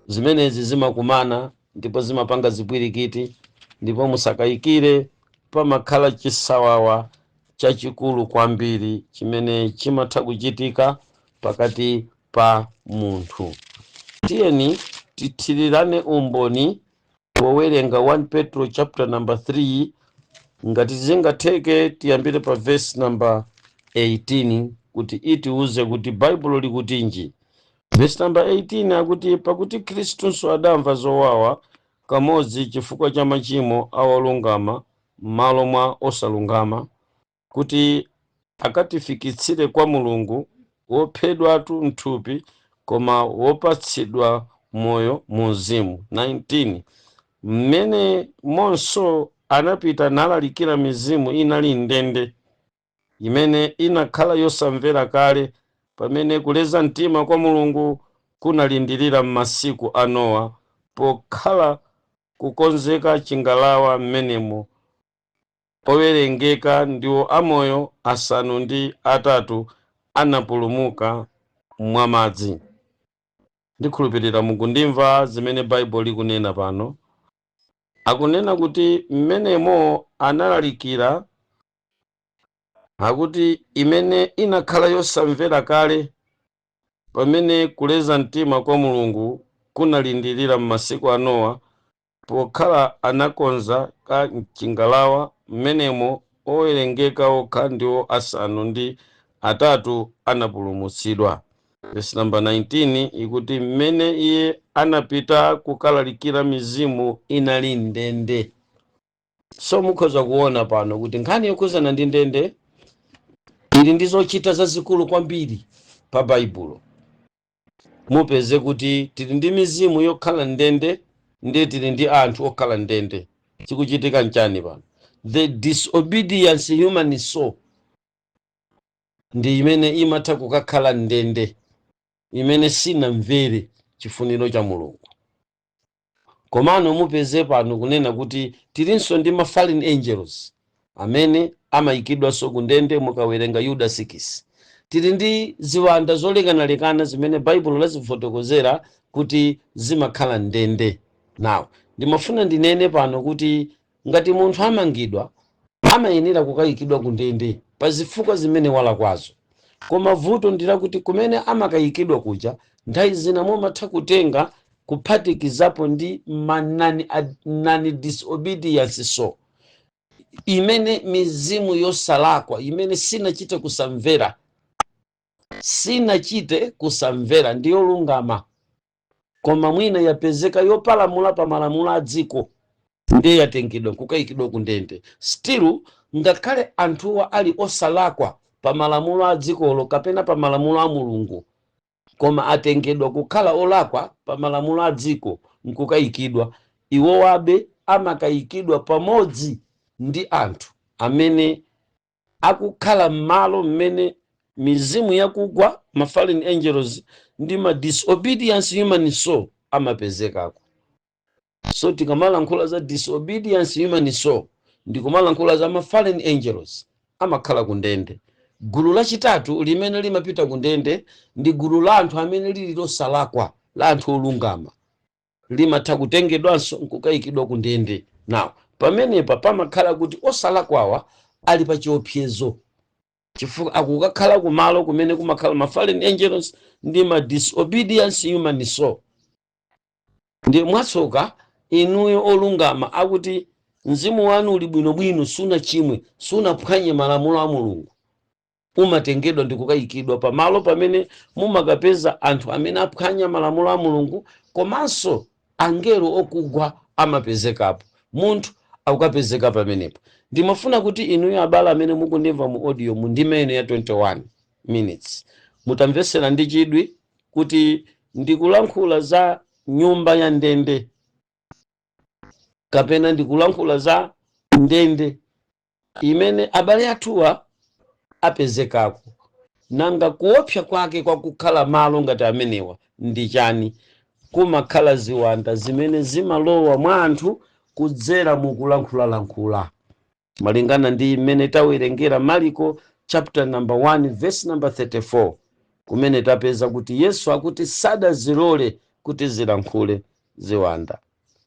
Zimenezi zimakumana ndipo zimapanga zipwirikiti, ndipo musakayikire pamakhala chisawawa chachikulu kwambiri chimene chimatha kuchitika pakati pa munthu. Tiyeni tithirirane umboni powerenga 1 Petro chapter number 3. Ngati zingatheke, tiyambire pa verse number 18 kuti itiuze kuti Baibulo likutinji. Verse number 18 akuti, "Pakuti Khristunso adamva zowawa kamodzi chifukwa cha machimo a olungama m'malo mwa osalungama, kuti akatifikitsire kwa Mulungu, wophedwatu mthupi koma wopatsidwa moyo mu mzimu." 19, "Mmene monso anapita nalalikira mizimu inali ndende, imene inakhala yosamvera kale, pamene kuleza mtima kwa Mulungu kunalindirira m'masiku a Nowa, pokhala kukonzeka chingalawa, m'menemo owerengeka ndiwo amoyo 8 anapulumuka mwamadzi." Ndikhulupirira mukundimva zimene Baibulo likunena pano. Akunena kuti mmenemo analalikira, akuti imene inakhala yosamvera kale. Pamene kuleza mtima kwa Mulungu kunalindirira m'masiku a Nowa, pokhala anakonza ka chingalawa, mmenemo owerengeka okha, ndiwo 8, anapulumutsidwa. Verse number 19 ikuti, mmene iye anapita kukalalikira mizimu inali ndende. So mukhoza kuona pano kuti nkhani yokhuzana ndi ndende ili ndi zochita zazikulu kwambiri pa Baibulo. Mupeze kuti tili ndi mizimu yokhala ndende, ndiye tili ndi anthu okhala ndende. Chikuchitika nchani pano? The disobedience human soul ndi imene imatha kukakhala ndende, imene sinamvere chifuniro cha Mulungu. Komano mupeze pano kunena kuti tilinso ndi ma fallen angels amene amayikidwanso ku ndende. Mukawerenga Yuda 6, tili ndi ziwanda zolekanalekana zimene Baibulo lazifotokozera kuti zimakhala ndende. Now ndimafuna ndinene pano kuti ngati munthu amangidwa, amayenera kukayikidwa ku ndende pa zifukwa zimene walakwazo. Koma vuto ndilakuti kumene amakayikidwa kuja, nthawi zina mumatha kutenga kuphatikizapo ndi ma non disobedience soul, imene mizimu yosalakwa imene sinachite kusamvera, sinachite kusamvera, ndiyolungama, koma mwina yapezeka yopalamula pa malamulo a dziko, ndiye yatengedwa kukayikidwa ku ndende. Still, ngakhale anthuwa ali osalakwa pa malamulo a dzikolo kapena pa malamulo a Mulungu, koma atengedwa kukhala olakwa pa malamulo a dziko nkukayikidwa, iwowabe amakayikidwa pamodzi ndi anthu amene akukhala m'malo mmene mizimu yakugwa, ma fallen angels ndi ma disobedience human soul amapezekako. So tikamalankhula za disobedience human soul, ndikumalankhula za ma fallen angels amakhala ku ndende. Gulu lachitatu limene limapita ku ndende ndi gulu la anthu amene lili losalakwa, la anthu olungama, limatha kutengedwanso nkukayikidwa ku ndende. Now pamenepa pamakhala kuti osalakwawa ali pa chiopsezo, chifukwa akukakhala kumalo kumene kumakhala ma fallen angels ndi ma disobedience human soul. Ndiye mwatsoka, inuyo olungama, akuti mzimu wanu uli bwinobwino, sunachimwe, sunaphwanye malamulo a Mulungu, umatengedwa ndi kukayikidwa pamalo pamene mumakapeza anthu amene aphwanya malamulo a Mulungu, komanso angelo okugwa amapezekapo. Munthu akukapezeka pamenepo. Ndimafuna kuti inuyo abale amene mukundimva mu audio, mu ndime ino ya 21 minutes, mutamvesera ndi chidwi kuti ndikulankhula za nyumba ya ndende kapena ndikulankhula za ndende imene abale athuwa apezekako. Nanga kuopsa kwake kwakukhala malo ngati amenewa ndi chani? Kumakhala ziwanda zimene zimalowa mwa anthu kudzera mukulankhulalankhula, malingana ndi mmene tawerengera Mariko chapter number 1 verse number 34, kumene tapeza kuti Yesu akuti sadazilole kuti zilankhule ziwanda.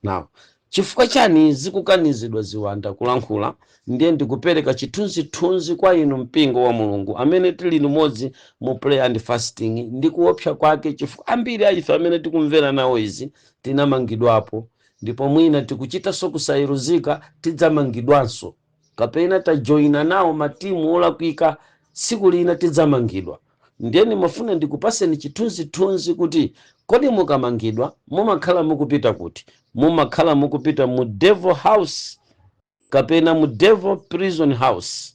Now chifukwa chani zikukanizidwa ziwanda kulankhula? Ndiye ndikupereka chithunzithunzi kwa inu mpingo wa Mulungu amene tili limodzi mu prayer and fasting, ndi kuopsa kwake, chifukwa ambiri a ife amene tikumvera nawo izi tinamangidwapo, ndipo mwina tikuchitanso kusayeruzika, tidzamangidwanso, kapena tajoyina nawo matimu olakwika, tsiku lina tidzamangidwa. Ndiye ndimafuna ndikupaseni chithunzithunzi kuti kodi mukamangidwa mumakhala mukupita kuti? Mumakhala mukupita mu devil house kapena mu devil prison house.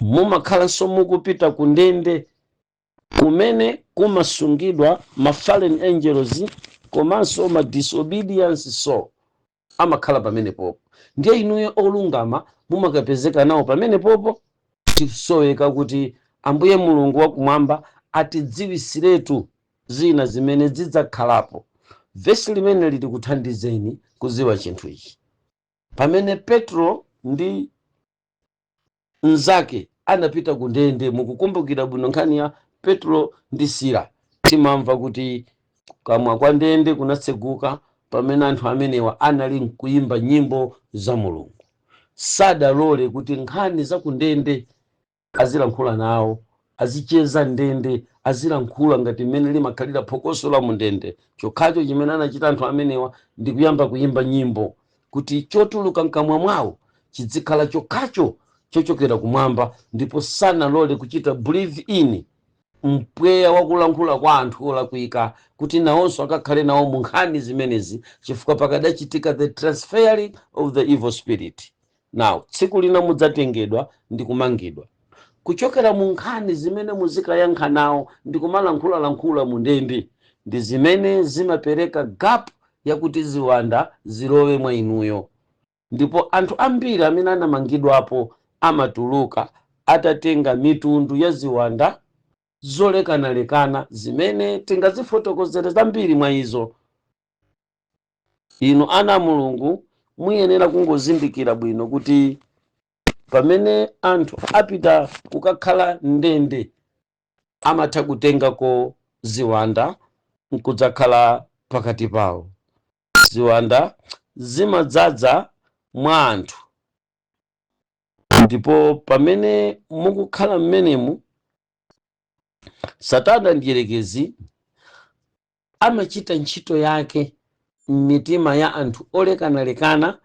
Mumakhalanso mukupita ku ndende kumene kumasungidwa ma fallen angels komanso ma disobedience soul amakhala pamenepopo. Ndiye inuyo olungama mumakapezeka nawo pamenepopo. Tisoweka kuti Ambuye Mulungu wakumwamba atidziwisiretu zina zimene zidzakhalapo. Vesi limene lili kuthandizeni kudziwa chinthu ichi: pamene Petro ndi mnzake anapita ku ndende, mukukumbukira bwino nkhani ya Petro ndi Sila, timamva kuti kamwa kwa ndende kunatseguka pamene anthu amenewa anali nkuimba nyimbo za Mulungu. Sadalole kuti nkhani za ku ndende azilankhula nawo. Azicheza ndende, azilankhula ngati mmene limakhalira phokoso la mundende. Chokhacho chimene anachita anthu amenewa ndi kuyamba kuyimba nyimbo kuti chotuluka mkamwa mwawo chizikhala chokhacho chochokera kumwamba, ndipo sanalole kuchita breathe in mpweya wakulankhula kwa anthu olakwika kuti nawonso akakhale nawo mu nkhani zimenezi, chifukwa pakadachitika the transferring of the evil spirit. Now, tsiku lina mudzatengedwa ndi kumangidwa kuchokera mu nkhani zimene muzikayankha nawo ndi kumalankhulalankhula mu ndende, ndi zimene zimapereka gap yakuti ziwanda zilowe mwa inuyo. Ndipo anthu ambiri amene anamangidwapo amatuluka atatenga mitundu ya ziwanda zolekanalekana zimene tingazifotokozere zambiri mwa izo. Inu ana a Mulungu, muyenera kungozindikira bwino kuti pamene anthu apita kukakhala ndende, amatha kutengako ziwanda nkudzakhala pakati pawo. Ziwanda zimadzaza mwa anthu, ndipo pamene mukukhala mmenemu, Satana ndiyerekezi amachita ntchito yake m'mitima ya anthu olekanalekana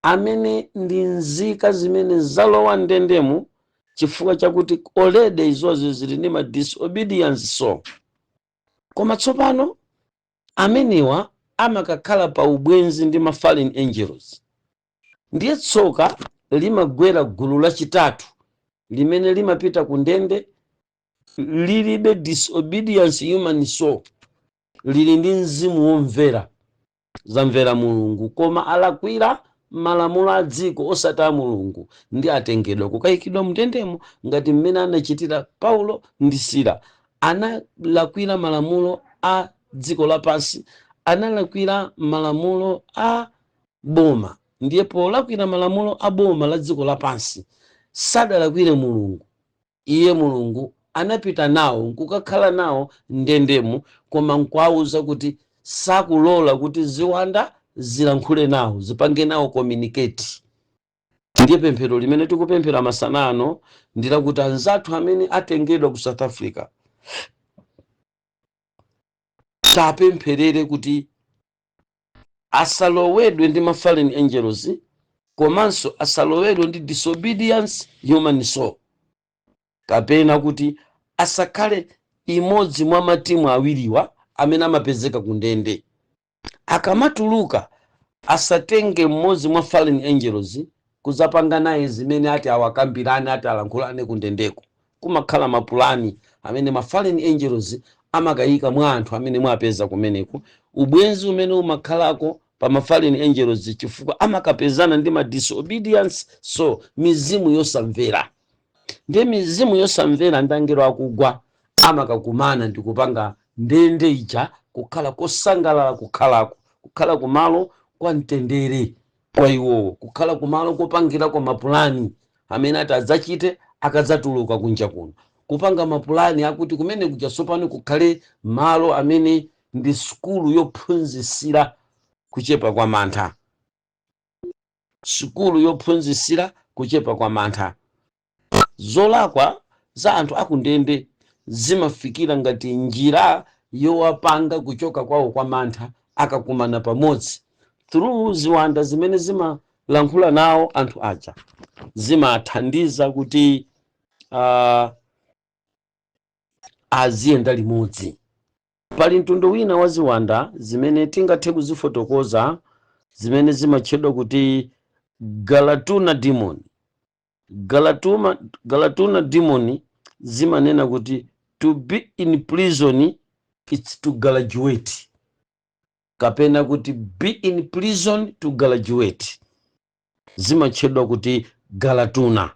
amene ndi nzika zimene zalowa ndendemu, chifukwa chakuti already izozo zili ndi ma disobedience soul. Koma tsopano amenewa amakakhala pa ubwenzi ndi ma fallen angels. Ndiye tsoka limagwera gulu lachitatu limene limapita ku ndende lilibe disobedience human soul, lili ndi mzimu womvera, zamvera Mulungu, koma alakwira malamulo a dziko osati a Mulungu, ndi atengedwa kukayikidwa mndendemo, ngati mmene anachitira Paulo ndi Sila. Analakwira malamulo a dziko lapansi, analakwira malamulo a boma. Ndiye polakwira malamulo a boma la dziko lapansi, sadalakwire Mulungu. Iye Mulungu anapita nawo nkukakhala nawo ndendemo, koma nkuwauza kuti sakulola kuti ziwanda zilankhule nawo, zipange nawo communicate. Ndiye pemphero limene tikupemphera masana ano ndi lakuti anzathu amene atengedwa ku South Africa tapempherere kuti asalowedwe ndi ma fallen angels, komanso asalowedwe ndi disobedience human soul, kapena kuti asakhale imodzi mwa matimu awiriwa amene amapezeka ku ndende. Akamatuluka, asatenge mmodzi mwa fallen angels kuzapanga naye zimene ati awakambirane, ati alankhulane ku ndendeko. Kumakhala mapulani amene ma fallen angels amakayika mwa anthu amene mwapeza kumeneko. Ubwenzi umene umakhalako pa ma fallen angels, chifukwa amakapezana ndi ma disobedience soul, mizimu yosamvera. Ndiye mizimu yosamvera ndi angelo akugwa amakakumana ndi kupanga ndende ija kukhala kosangalala, kukhalako, kukhala kumalo kwa mtendere kwa iwowo, kukhala kumalo kopangirako mapulani amene ati adzachite akadzatuluka kunja kuno, kupanga mapulani akuti kumene kuja tsopano kukhale malo amene ndi sukulu yophunzitsira kuchepa kwa mantha, sukulu yophunzitsira kuchepa kwa mantha. Zolakwa za anthu akundende zimafikira ngati njira yowapanga kuchoka kwawo kwa mantha akakumana pamodzi through ziwanda zimene zimalankhula nawo anthu aja, zimathandiza kuti aziyenda limodzi. Pali mtundu wina wa ziwanda zimene tingathe kuzifotokoza zimene zimatchedwa kuti Galatuna demon. Galatuna demon zimanena kuti to be in prison, it's to graduate, kapena kuti be in prison to graduate. Zimatchedwa kuti Galatuna.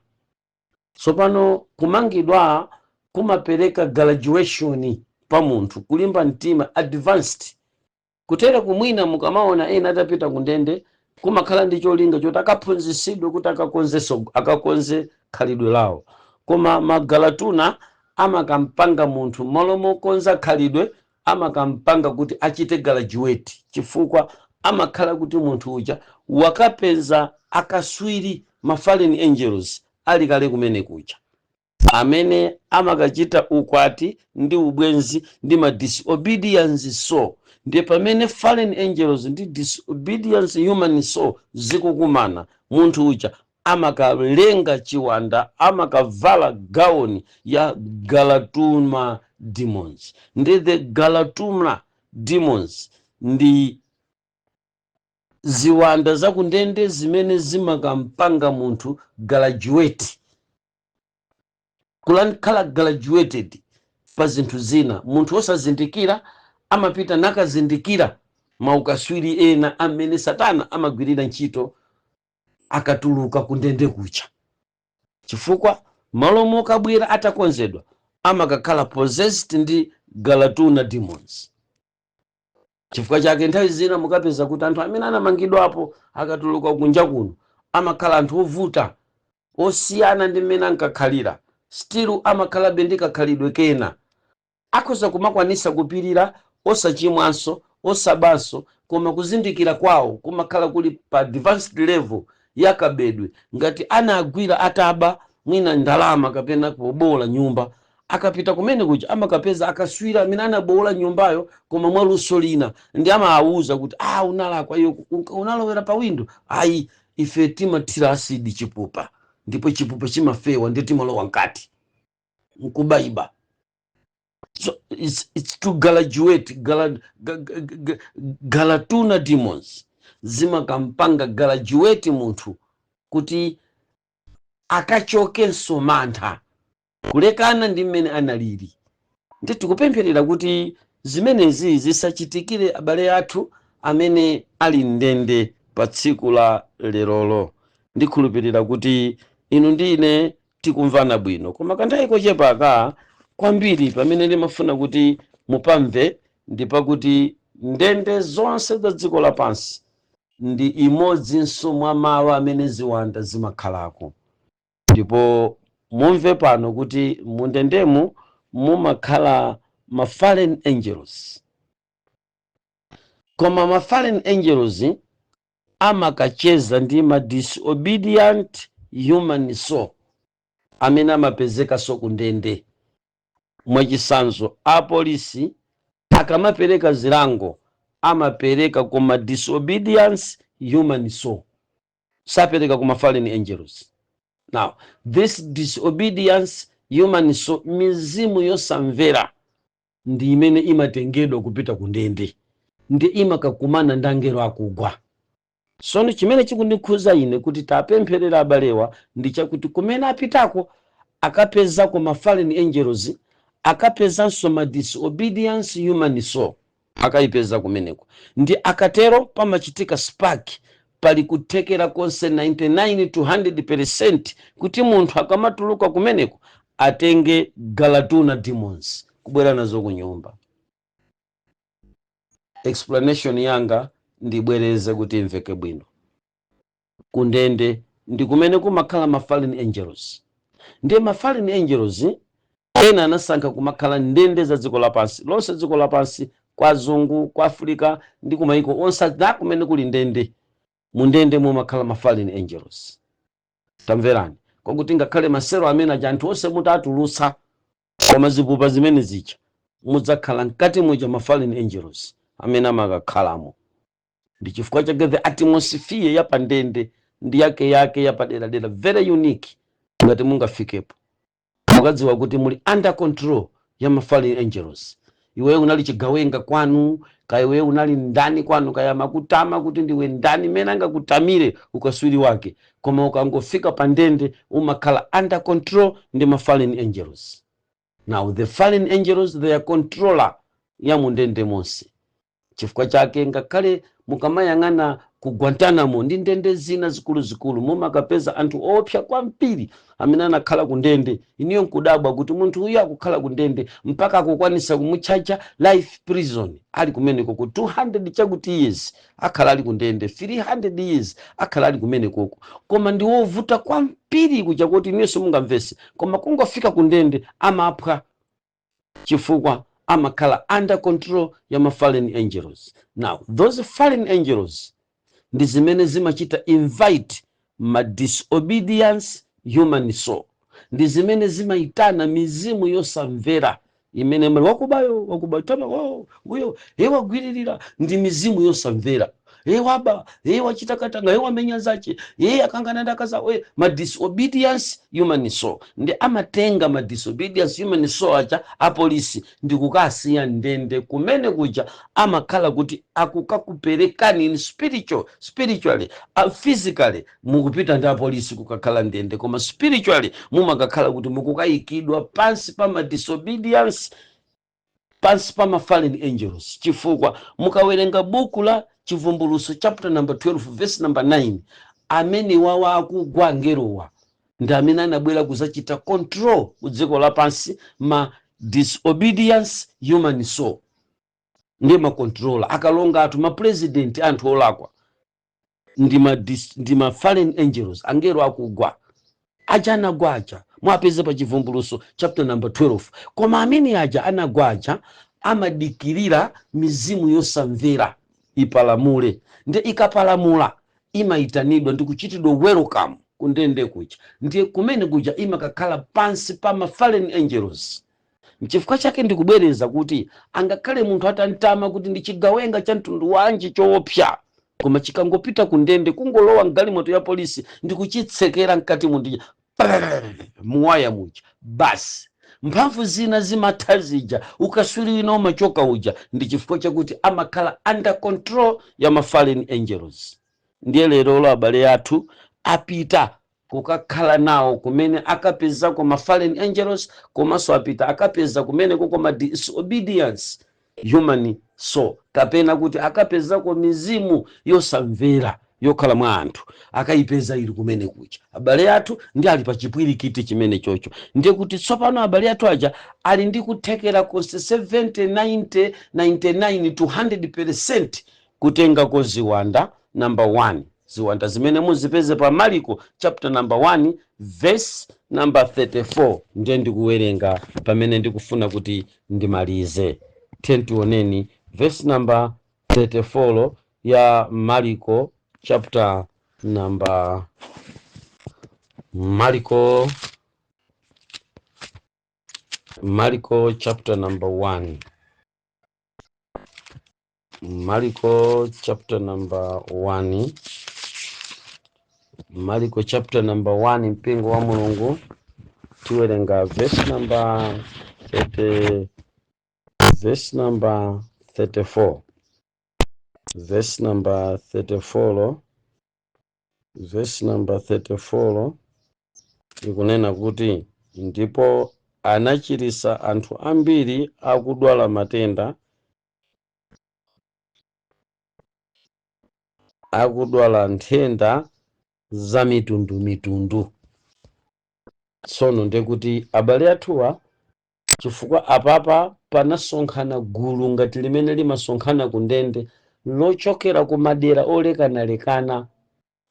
Tsopano kumangidwa kumapereka graduation pa munthu, kulimba mtima, advanced. Kutere kumwina mukamaona ena atapita kundende, kumakhala ndi cholinga choti akaphunzitsidwe kuti akakonze khalidwe lawo. Koma magalatuna amakampanga munthu, malo mokonza khalidwe, amakampanga kuti achite graduate, chifukwa amakhala kuti munthu uja wakapeza akaswiri, ma fallen angels ali kale kumene kuja. Amene amakachita ukwati ndi ubwenzi ndi ma disobedience soul. Ndiye pamene fallen angels ndi disobedience human soul zikukumana, munthu uja amakalenga chiwanda, amakavala gauni ya Galatuma demons. Ndi the Galatuma demons ndi ziwanda zakundende zimene zimakampanga munthu graduate, kukhala graduated pa zinthu zina. Munthu wosazindikira amapita nakazindikira maukaswiri ena amene Satana amagwirira ntchito akatuluka kundende kucha, chifukwa malo mokabwera atakonzedwa, amakakhala possessed ndi Galatuna demons. Chifukwa chake nthawi zina mukapeza kuti anthu amene anamangidwapo akatuluka kunja kuno amakhala anthu ovuta, osiyana ndi mmene ankakhalira. Still amakhalabe ndi kakhalidwe kena, akhoza kumakwanisa kupirira osachimwanso, osabanso, koma kuzindikira kwawo kumakhala kuli pa advanced level yakabedwe. Ngati anagwira ataba mwina ndalama kapena kubola nyumba, akapita kumene kuja amakapeza akaswira amene anabola nyumbayo, koma mwaluso lina, ndi amawuza kuti, "Ah, unalakwa iyo, unalowera pa window. Ayi, ife timathira asidi chipupa, ndipo chipupa chimafewa, ndi timalowa mkati nkubayiba." So it's to graduate Galatuna demons zimakampanga graduate munthu kuti akachokenso mantha kulekana ndi mmene analili. Ndi tikupempherera kuti zimenezi zisachitikire abale athu amene ali ndende pa tsiku la lerolo. Ndikhulupirira kuti inu ndi ine tikumvana bwino, koma kanthawi kochepaka kwambiri pamene ndimafuna kuti mupamve ndi pakuti ndende zonse za dziko lapansi ndi imodzinso mwa malo amene ziwanda zimakhalako. Ndipo mumve pano kuti mundendemu mumakhala ma fallen angels, koma ma fallen angels amakacheza ndi ma disobedient human soul amene amapezekanso ku ndende. Mwachitsanzo, apolisi akamapereka zilango amapereka kuma disobedience human soul, sapereka kuma fallen angels. Now this disobedience human soul, mizimu yosamvera, ndi imene imatengedwa kupita ku ndende, ndi imakakumana ndi angelo akugwa. Tsono chimene chikundikhuza ine kuti tapempherera abalewa ndi chakuti kumene apitako akapezako ma fallen angels, akapezanso ma disobedience human soul, akayipeza kumeneko. Ndi akatero pamachitika spark. Pali kuthekera konse 99 to 100% kuti munthu akamatuluka kumeneko atenge Galatuna demons kubwera nazo ku nyumba. Explanation yanga ndibwereze kuti imveke bwino. Kundende ndi kumene kumakhala ma fallen angels. Ndiye ma fallen angels ena anasankha kumakhala ndende za dziko lapansi lonse, dziko lapansi, kwa azungu, kwa Africa ndi kumayiko onse da kumene kuli ndende. Mundende mumakhala ma fallen angels. Tamverani, kwakuti ngakhale masero amene aja anthu onse mutatulutsa, koma zipupa zimene zija mudzakhala mkati muja ma fallen angels amene amakakhalamo. Ndi chifukwa chake the atmosphere ya pandende ndi yake yake yapaderadera, very unique. Ngati mungafikepo, mukadziwa kuti muli under control ya ma fallen angels. Iweyo unali chigawenga kwanu, kaya iweyo unali ndani kwanu, kaya makutama kuti ndiwe ndani, mene angakutamire ukaswiri wake, koma ukangofika pa ndende umakhala under control ndi ma fallen angels. Now the fallen angels, they are controller ya mundende monse. Chifukwa chake ngakhale mukamayang'ana ku Guantanamo ndi ndende zina zikuluzikulu, mumakapeza anthu opsa kwambiri amene anakhala ku ndende. Iniyo nkudabwa kuti munthu uyu akukhala ku ndende mpaka akukwanisa kumutchaja life prison, ali kumeneko ku 200 chakuti years akhala ali ku ndende, 300 years akhala ali kumenekoko, koma ndi wovuta kwambiri kuja kuti iniyo simungamvese. Koma kungofika ku ndende amaphwa, chifukwa amakhala under control ya ma fallen angels. Now those fallen angels ndi zimene zimachita invite ma disobedience human soul. Ndi zimene zimayitana mizimu yosamvera imene mali wakubayo, wakuba tama uyo he wagwiririra, ndi mizimu yosamvera. He waba, he wachita katanga, he wamenya zache, he akangana ndakaza we ma disobedience human soul. Ndi amatenga ma disobedience human soul aja apolisi ndi kukasiya ndende. Kumene kuja amakhala kuti akukakuperekani in spiritually, physically mukupita ndi apolisi kukakhala ndende, koma spiritually mumakakhala kuti mukukayikidwa pansi pa ma disobedience, pansi pa ma fallen angels. Chifukwa mukawerenga buku la Chivumbuluso chapter number 12 verse number 9, amene wawa akugwa angelowa ndi amene anabwera kuzachita control ku dziko lapansi ma disobedience human soul. Ndi ma controller, akalonga athu, ma president, anthu olakwa ndi ma fallen angels, angelo akugwa aja anagwa aja mwapeza pa Chivumbuluso chapter number 12. Koma amene aja anagwa aja amadikirira mizimu yosamvera ipalamule. Ndi ikapalamula imayitanidwa ndi kuchitidwa welcome kundende kuja. Ndiye kumene kuja imakakhala pansi pa ma fallen angels. Nchifukwa chake ndikubwereza kuti angakhale munthu atantama kuti ndi chigawenga cha mtundu wanji choopsa, koma chikangopita kundende, kungolowa mgalimoto ya polisi ndi kuchitsekera mkati mundi muwaya muja, basi, mphamvu zina zimatha zija, ukaswiri wina umachoka uja. Ndi chifukwa chakuti amakhala under control ya ma fallen angels. Ndiye lero abale athu apita kukakhala nawo kumene akapezako ma fallen angels, komanso apita akapeza kumene koko ma disobedience human soul, kapena kuti akapezako mizimu yosamvera yokhala mwa anthu, akayipeza ili kumene kuja. Abale athu ndi ali pa chipwirikiti chimene chocho. Ndiye kuti tsopano abale athu aja ali ndi kuthekera konse 70, 90, 99 to 100% kutengako ziwanda. Number 1, ziwanda zimene muzipeze pa Mariko chapter number 1 verse number 34. Ndiye ndikuwerenga pamene ndikufuna kuti ndimalize. Tiye tioneni verse number 34 ya Mariko chapter number, Mariko chapter number 1, Mariko chapter number 1, Mariko chapter number 1. Mpingo wa Mulungu, tiwerenga verse number 30, verse number 34, verse number 34. Verse number 34 ikunena kuti, "Ndipo anachirisa anthu ambiri akudwala matenda, akudwala nthenda za mitundumitundu." Tsono ndekuti abale athuwa, chifukwa apapa panasonkhana gulu ngati limene limasonkhana ku ndende lochokera ku madera olekanalekana,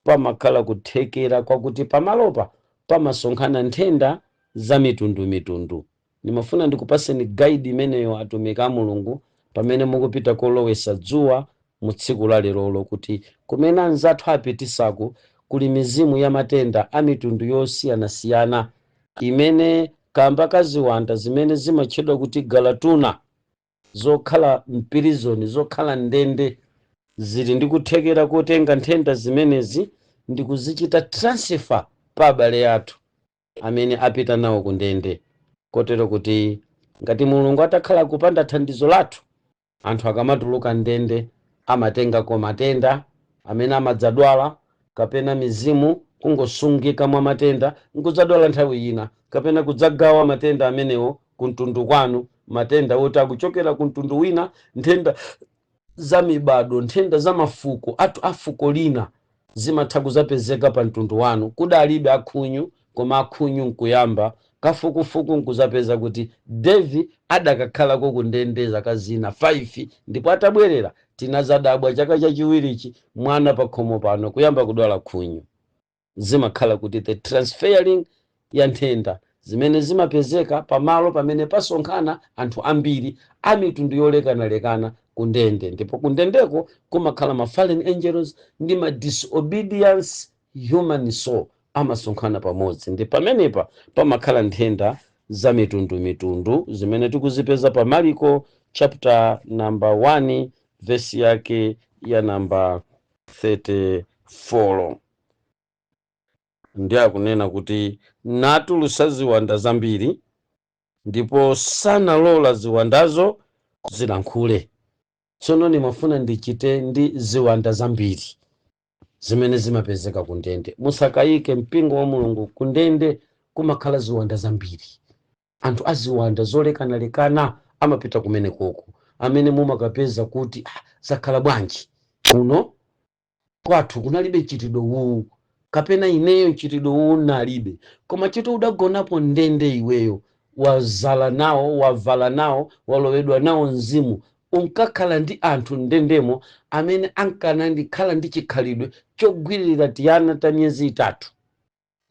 pamakhala kuthekera kwakuti pamalopa pamasonkhana nthenda za mitundumitundu. Ndimafuna ndikupaseni guide imeneyo, atumiki a Mulungu, pamene mukupita kolowesa dzuwa mu tsiku la lerolo, kuti kumene anzathu apitisako kuli mizimu ya matenda a mitundu yosiyanasiyana imene kamba ka ziwanda zimene zimatchedwa kuti galatuna, zokhala mpirizoni, zokhala ndende, zili ndi kuthekera kotenga nthenda zimenezi ndi kuzichita transfer pa abale athu amene apita nawo ku ndende. Kotero kuti ngati Mulungu atakhala kupanda thandizo lathu, anthu akamatuluka ndende amatengako matenda amene amadzadwala, kapena mizimu kungosungika mwa matenda nkudzadwala nthawi ina, kapena kudzagawa matenda amenewo kumtundu kwanu, matenda oti akuchokera ku mtundu wina, nthenda za mibado, nthenda za mafuko athu, afuko lina, zimatha kuzapezeka pa mtundu wanu. Kudalibe akhunyu, koma akhunyu nkuyamba kafukufuku nkuzapeza kuti Devi adakakhalako ku ndende zaka zina 5, ndipo atabwerera tinazadabwa chaka chachiwirichi mwana pakhomo pano kuyamba kudwala khunyu. Zimakhala kuti the transferring ya nthenda zimene zimapezeka pamalo pamene pasonkhana anthu ambiri a mitundu yolekanalekana ku ndende. Ndipo ku ndendeko kumakhala ma fallen angels ndi ma disobedience human soul. Amasonkhana pamodzi, ndi pamenepa pamakhala nthenda za mitundumitundu zimene tikuzipeza pa Mariko chapter number 1, vesi yake ya namba 34. Ndi akunena kuti natulusa ziwanda zambiri, ndipo sanalola ziwandazo zilankhule. Tsono ndimafuna ndichite ndi ziwanda zambiri zimene zimapezeka ku ndende. Musakayike, mpingo wa Mulungu, ku ndende kumakhala ziwanda zambiri. Anthu aziwanda zolekanalekana amapita kumene koko, amene mumakapeza kuti, "Ah, zakhala bwanji? Kuno kwathu kunalibe mchitidwe uwu, kapena ineyo mchitidwe uwu nalibe." Koma chito udagonapo ndende iweyo, wazala nawo, wavala nawo, walowedwa nawo mzimu. Unkakhala ndi anthu ndendemo amene ankanandikhala ndi chikhalidwe chogwiririra tiyana ta miyezi 3.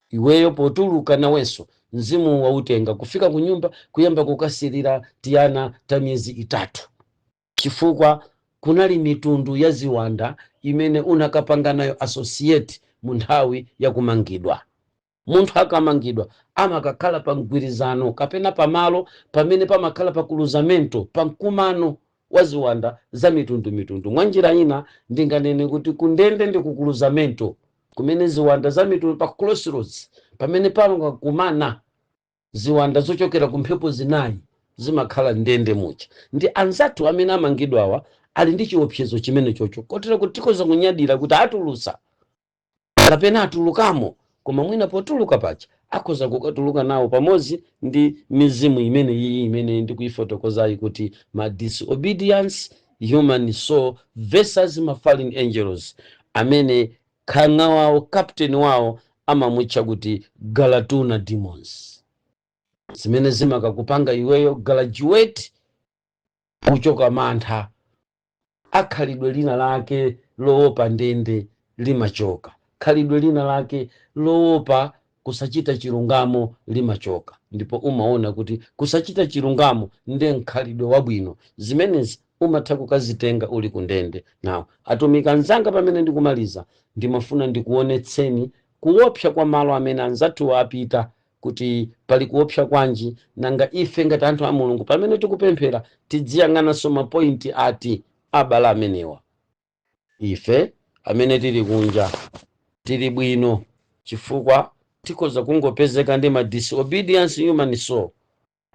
Iweyo potuluka nawenso mzimu wautenga, kufika ku nyumba kuyamba kukasirira tiyana ta miyezi 3, chifukwa kunali mitundu ya ziwanda imene unakapanga nayo associate mu nthawi yakumangidwa. Munthu akamangidwa amakakhala pa mgwirizano kapena pamalo pamene pamakhala pa cruzamento, pa mkumano wa ziwanda za mitundumitundu. Mwa njira ina ndinganene kuti kundende ndi ku cruzamento kumene ziwanda za mitundu, pa crossroads pamene pamakumana ziwanda zochokera ku mphepo zinayi, zimakhala ndende muja. Ndi anzathu amene amangidwawa ali ndi chiopsezo chimene chocho, kotero kuti tikhoza kunyadira kuti atulusa kapena atulukamo, koma mwina potuluka paja akhoza kukatuluka nawo pamodzi ndi mizimu imene iyi imene ndikuyifotokozayi, kuti ma disobedience human soul versus ma fallen angels, amene khang'a wawo, captain wawo, amamutcha kuti Galatuna demons, zimene zimakakupanga iweyo graduate kuchoka mantha akhalidwe lina lake loopa ndende limachoka, khalidwe lina lake loopa kusachita chilungamo limachoka, ndipo umaona kuti kusachita chilungamo ndiye mkhalidwe wabwino. Zimenezi umatha kukazitenga uli kundende. Nawo atumiki anzanga, pamene ndikumaliza, ndimafuna ndikuonetseni kuopsa kwa malo amene anzathuwa apita, kuti pali kuopsa kwanji. Nanga ife ngati anthu a Mulungu, pamene tikupemphera, tidziyang'ananso ma point ati abale amenewa? Ife amene tili kunja tili bwino, chifukwa tikhoza kungopezeka ndi ma disobedience human soul,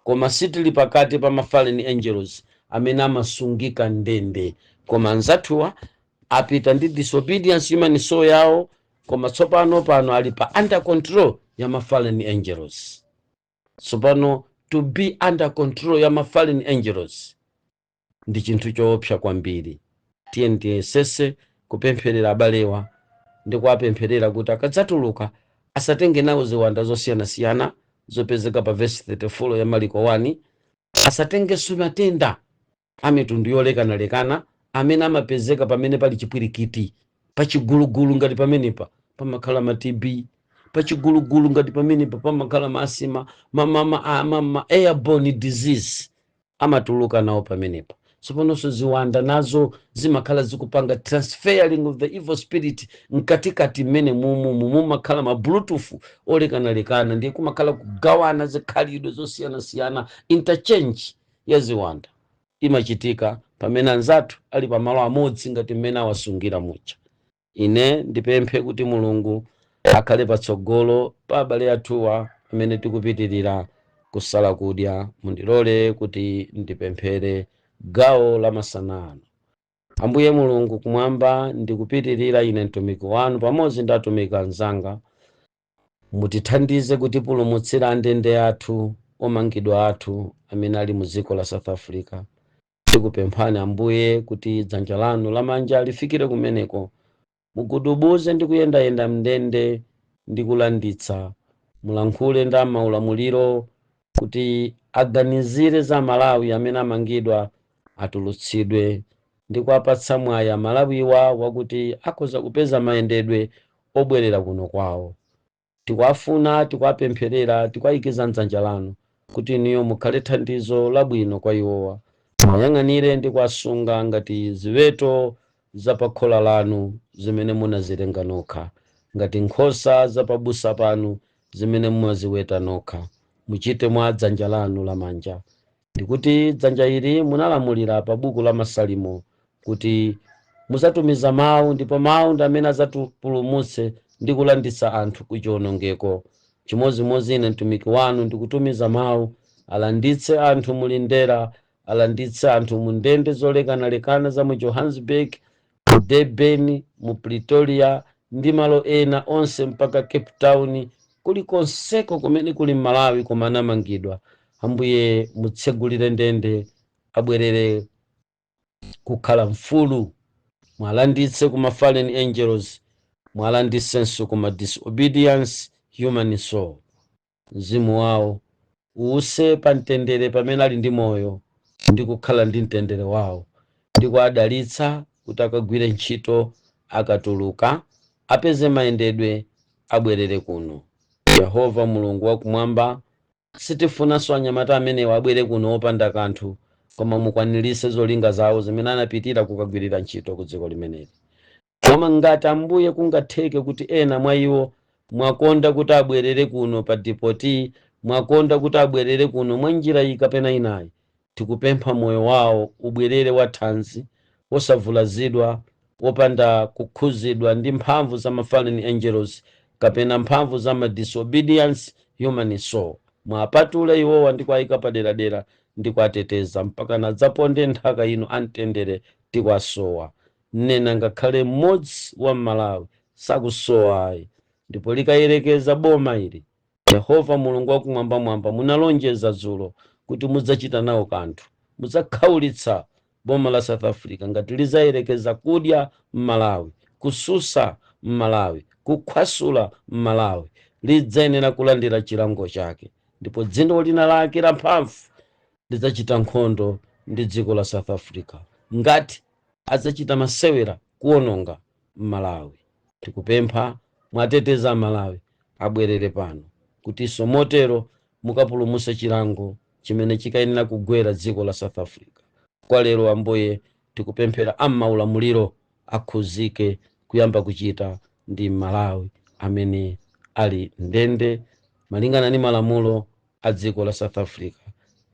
koma sitili pakati pa ma fallen angels amene amasungika ndende. Koma anzathuwa apita ndi disobedience human soul yawo, koma tsopano pano ali pa under control ya ma fallen angels. Tsopano to be under control ya ma fallen angels ndi chinthu choopsa kwambiri. Tiye tiyesese kupempherera abalewa ndi kuwapempherera kuti akadzatuluka asatenge nawo ziwanda zosiyanasiyana zopezeka pa vesi 34 ya Mariko 1, asatengenso matenda a mitundu yolekanalekana amene amapezeka pamene pali chipwirikiti, pachigulugulu ngati pamenepa pamakhala ma TB, pachigulugulu ngati pamenepa pamakhala ma asthma, ma airborne disease amatuluka nawo pamenepa. Tsopanonso ziwanda nazo zimakhala zikupanga transferring of the evil spirit mkatikati mmene mumumu mumakhala ma Bluetooth olekanalekana, ndiye kumakhala kugawana zikhalidwe zosiyanasiyana. Interchange ya ziwanda imachitika pamene anzathu ali pamalo amodzi ngati mmene awasungira muja. Ine ndipemphe kuti Mulungu akhale patsogolo pa abale athuwa amene tikupitirira kusala kudya. Mundilole kuti ndipemphere gawo la masana ano. Ambuye Mulungu kumwamba, ndikupitirira ine mtumiki wanu pamodzi ndi atumiki anzanga, mutithandize kutipulumutsira andende athu, omangidwa athu amene ali mu dziko la South Africa. Tikupemphani Ambuye kuti dzanja lanu lamanja lifikire kumeneko, mugudubuze ndi kuyendayenda mndende ndi kulanditsa. Mulankhule ndi amaulamuliro kuti aganizire za Malawi amene amangidwa, atulutsidwe ndi kuwapatsa mwayi Amalawiwa wakuti akhoza kupeza mayendedwe obwerera kuno kwawo. Tikuwafuna, tikuwapempherera, tikuwayikiza mdzanja lanu kuti inuyo mukhale thandizo labwino kwa iwowa, muyang'anire ndi kuwasunga ngati ziweto za pa khola lanu zimene munazilenga nokha. Ngati nkhosa zapabusa panu zimene mumaziweta nokha, muchite mwa dzanja lanu lamanja. Ndikuti dzanja ili munalamulira pa buku la Masalimo kuti muzatumiza mawu, ndipo mawu ndi amene adzatipulumutse ndi kulanditsa anthu ku chiwonongeko. Chimodzimodzi ine mtumiki wanu ndikutumiza mawu alanditse anthu mu Lindera, alanditse anthu mu ndende zolekanalekana za mu Johannesburg, mu Durban, mu Pretoria ndi malo ena onse mpaka Cape Town, kulikonseko kumene kuli Malawi koma anamangidwa. Ambuye, mutsegulire ndende, abwerere kukhala mfulu. Mwalanditse kuma fallen angels, mwalanditsenso kuma disobedience human soul. Mzimu wawo uwuse pa mtendere pamene ali ndi moyo ndi kukhala ndi mtendere wawo, ndi kuadalitsa kuti akagwire ntchito, akatuluka apeze mayendedwe, abwerere kuno. Yehova Mulungu wakumwamba, sitifunanso anyamata amenewa abwere kuno opanda kanthu, koma mukwanirise zolinga zawo zimene anapitira kukagwirira ntchito ku dziko limeneli. Koma ngati, Ambuye, kungatheke kuti ena mwa iwo mwakonda kuti abwerere kuno pa deport, mwakonda kuti abwerere kuno mwa njira iyi kapena inayi, tikupempha moyo wawo ubwerere wathanzi, wosavulazidwa, wopanda kukhuzidwa ndi mphamvu za ma fallen angels kapena mphamvu za ma disobedience human soul. Mwapatule iwowa ndi kuwayika paderadera ndi kuwateteza mpaka nadzaponde nthaka ino amtendere. Tikwasowa nena ngakhale mmodzi wa Mmalawi sakusowa ayi. Ndipo likayerekeza boma ili, Yehova Mulungu wakumwambamwamba, munalonjeza dzulo kuti mudzachita nawo kanthu, mudzakhaulitsa boma la South Africa ngati lizayerekeza kudya Mmalawi, kususa Mmalawi, kukhwasula Mmalawi. Lidzayenera kulandira chilango chake, ndipo dziko lina lake la mphamvu lidzachita nkhondo ndi dziko la South Africa ngati adzachita masewera kuwononga Mmalawi. Tikupempha mwateteza Malawi abwerere pano, kutinso motero mukapulumutse chilango chimene chikayenera kugwera dziko la South Africa. Kwa lero, Ambuye, tikupemphera am'maulamuliro akhuzike kuyamba kuchita ndi Malawi amene ali ndende malingana ndi malamulo a dziko la South Africa.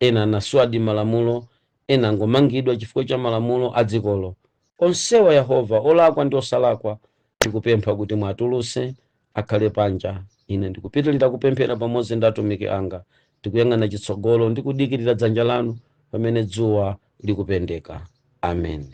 Ena anaswadi malamulo, ena angomangidwa chifukwa cha malamulo a dzikolo. Onsewa, Yehova, olakwa ndi osalakwa, tikupempha kuti mwatuluse akhale panja. Ine ndikupitirira kupemphera pamodzi ndi atumiki anga, tikuyang'ana chitsogolo ndi kudikirira dzanja lanu pamene dzuwa likupendeka. Amen.